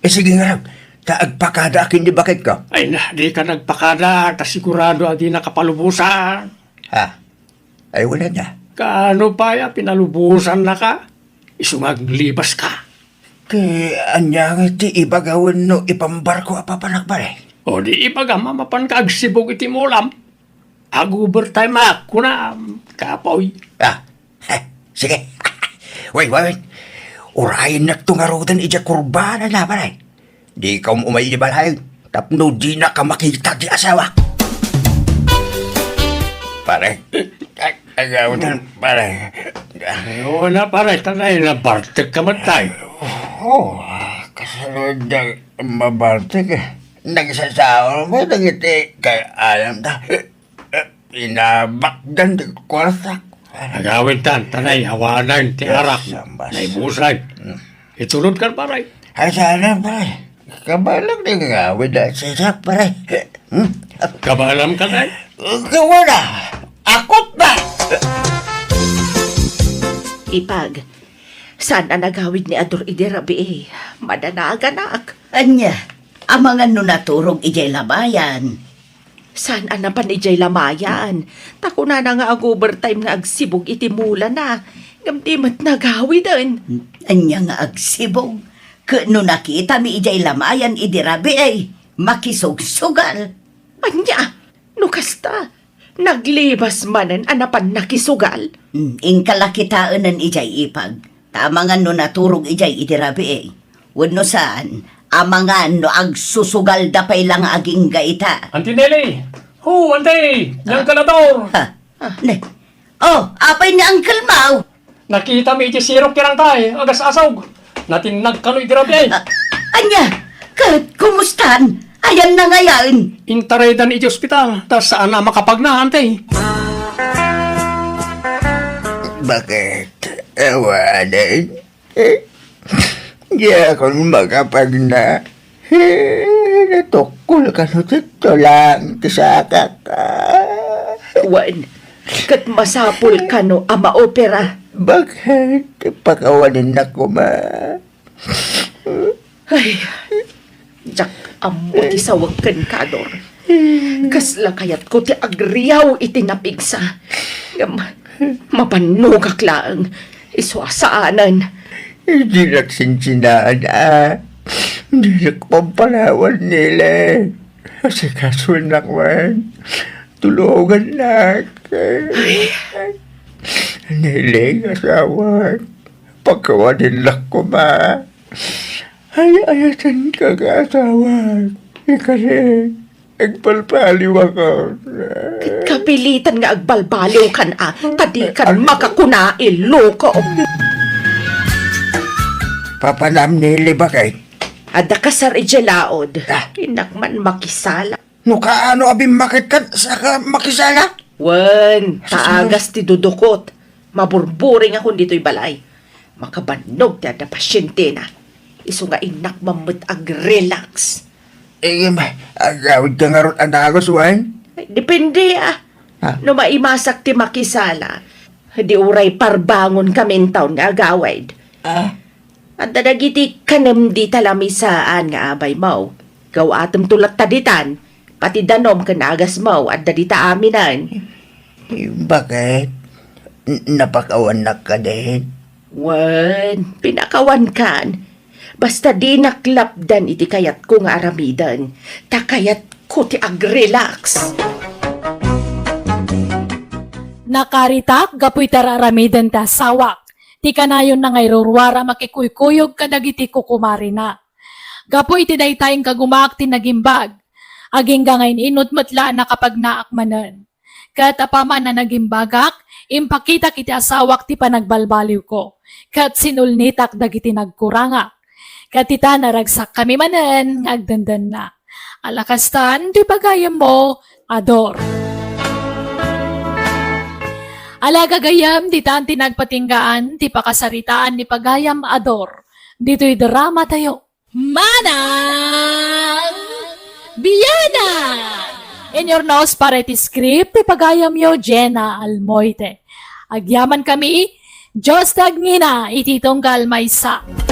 Eh, sige ngarud, ta agpakada akin di baketko. Ay na, di ka nagpakada, ta sigurado a di nakapalubosan. Ha? Ay, wala na. Kaano pay a pinalubosan na ka? Isu nga aglibas ka. Ti ania nga ti ibaga wenno ipambarko a papanak, pare? O di ibagam a mapan ka agsibog iti mulam. Ag-overtime ak, kunam, kapoy. Ah, heh, sige. Wait, wait, wait. Urayennakto ngaruden idiay kurbana na, pare. Dika umay idiay balay tapno dinaka makita ti asawa. Pare. Ay, ay, gawin, pare. Ay, oo na, pare. Tanay, nabartek ka man tayo. Oo, kasano diay mabartek eh. Nagsasaon mo dagiti kay alam ta. Eh, eh, pinabakdan ti kwarta. Agawid tan, tanay, awanan ti arak. Yes, sambas. Naibusan. Mm. Itulod kan, pare. Ay, sana, pare. Kabaelam ti ngawid a sisak, pare. Hmm? Kabaelam ka, tay? Kawana. Akot na. Ipag, saan a nagawid ni Ador idi rabii? Madanaganak. Ania, amangan no naturog idiay lamayan. Saan a napan idiay lamayan? Ta kunana nga ag-overtime nga agsibog iti mulana, ngem di met nagawiden. Ania nga agsibog? Ket no nakitami idiay lamayan idi rabii, makisugsugal. Ania? No kasta, naglibas manen a napan nakisugal? Hmm, inka la kitaenen idiay ipag. Ta amangan no naturog idiay idi rabii. Wenno saan, amangan no agsusugalda pay la nga agingga ita. Auntie Nelly! Ho, Auntie! Diyan ka, Lator! Ha? Ne? Oh, apay ni Uncle Mau? Nakitami iti sirok ti rangkay, agas-asog. Natinnag kano idi rabii. Ah, ania? Ket kumustan? Ayanna ngayen? Intaraydan iti ospital, ta saan a makapagna, Auntie. Bakit? Awanen? Eh, diakon makapagna. Eh, natukkol kano ti tulang ti sakak. Ah. Wen, ket masapul kano a maopera. Bakit? Pakawanennak koma. Ay, diak ammo ti sawek kenka, Ador. Kasla kayatko ti agriaw iti napigsa. Ngem, mabannogak laeng. Isu a saanen. Dinak sinsinaan, a. Dinak pampanawan, Nelly. Asikasoennak man. Tulongannak. Ay. Nelly, asawak. Pakawanennak koma. Ay, ayatenka nga asawak. Ikari, agbalbaliwakon. Ket kapilitan nga agbalbaliwkan, a, ta dikan makakuna, iloko. Papanam ni Libakay. Adda kasar idiay laod. Ah. Innak man makisala. No kaano a bimmaketkan, saka makisala? Wen, ta agas ti dudukot. Maburburing akon ditoy balay. Makabannog ti adda pasientena. Isu nga innak man met ag-relax. Eh, agawidka ngarud a dagus, wen? Ay, depende, a. Ah. No maimasak ti makisala, di uray parbangon kami intawn nga agawid. Ah. Adda dagiti kanem dita lamisaan nga abaymo. Gawatemto latta ditan, pati danom ken agasmo adda dita aminen. Bakit? N-, napakawannak kadin? Wen, pinakawankan. Basta dinak lapdan iti kayatko nga aramiden, ta kayatko ti ag-relax. Nakaritak gapu iti ar-aramiden ti asawak. Ti kanayonna nga iruruar a makikuykuyog kadagiti kukumarina. Gapu iti dayta, inkagumaak ti nagimbag. Agingga nga in-inut met la a nakapagnaak manen. Ket apaman a nagimbagak, impakitak iti asawak ti panagbalbaliwko, ket sinulnitak dagiti nagkurangak. Ket ita, naragsakkami manen nga agdendenna. Ala kastan ti pagayammo, Ador. Ala gagayam, ditan ti nagpatinggaan ti pakasaritaan ni pagayam Ador ditoy dramatayo. Manang Bianan! In your nose para iti script ti pagayamyo, Jenna Almoite. Agyamankami, Dios ti agngina iti tunggal maysa.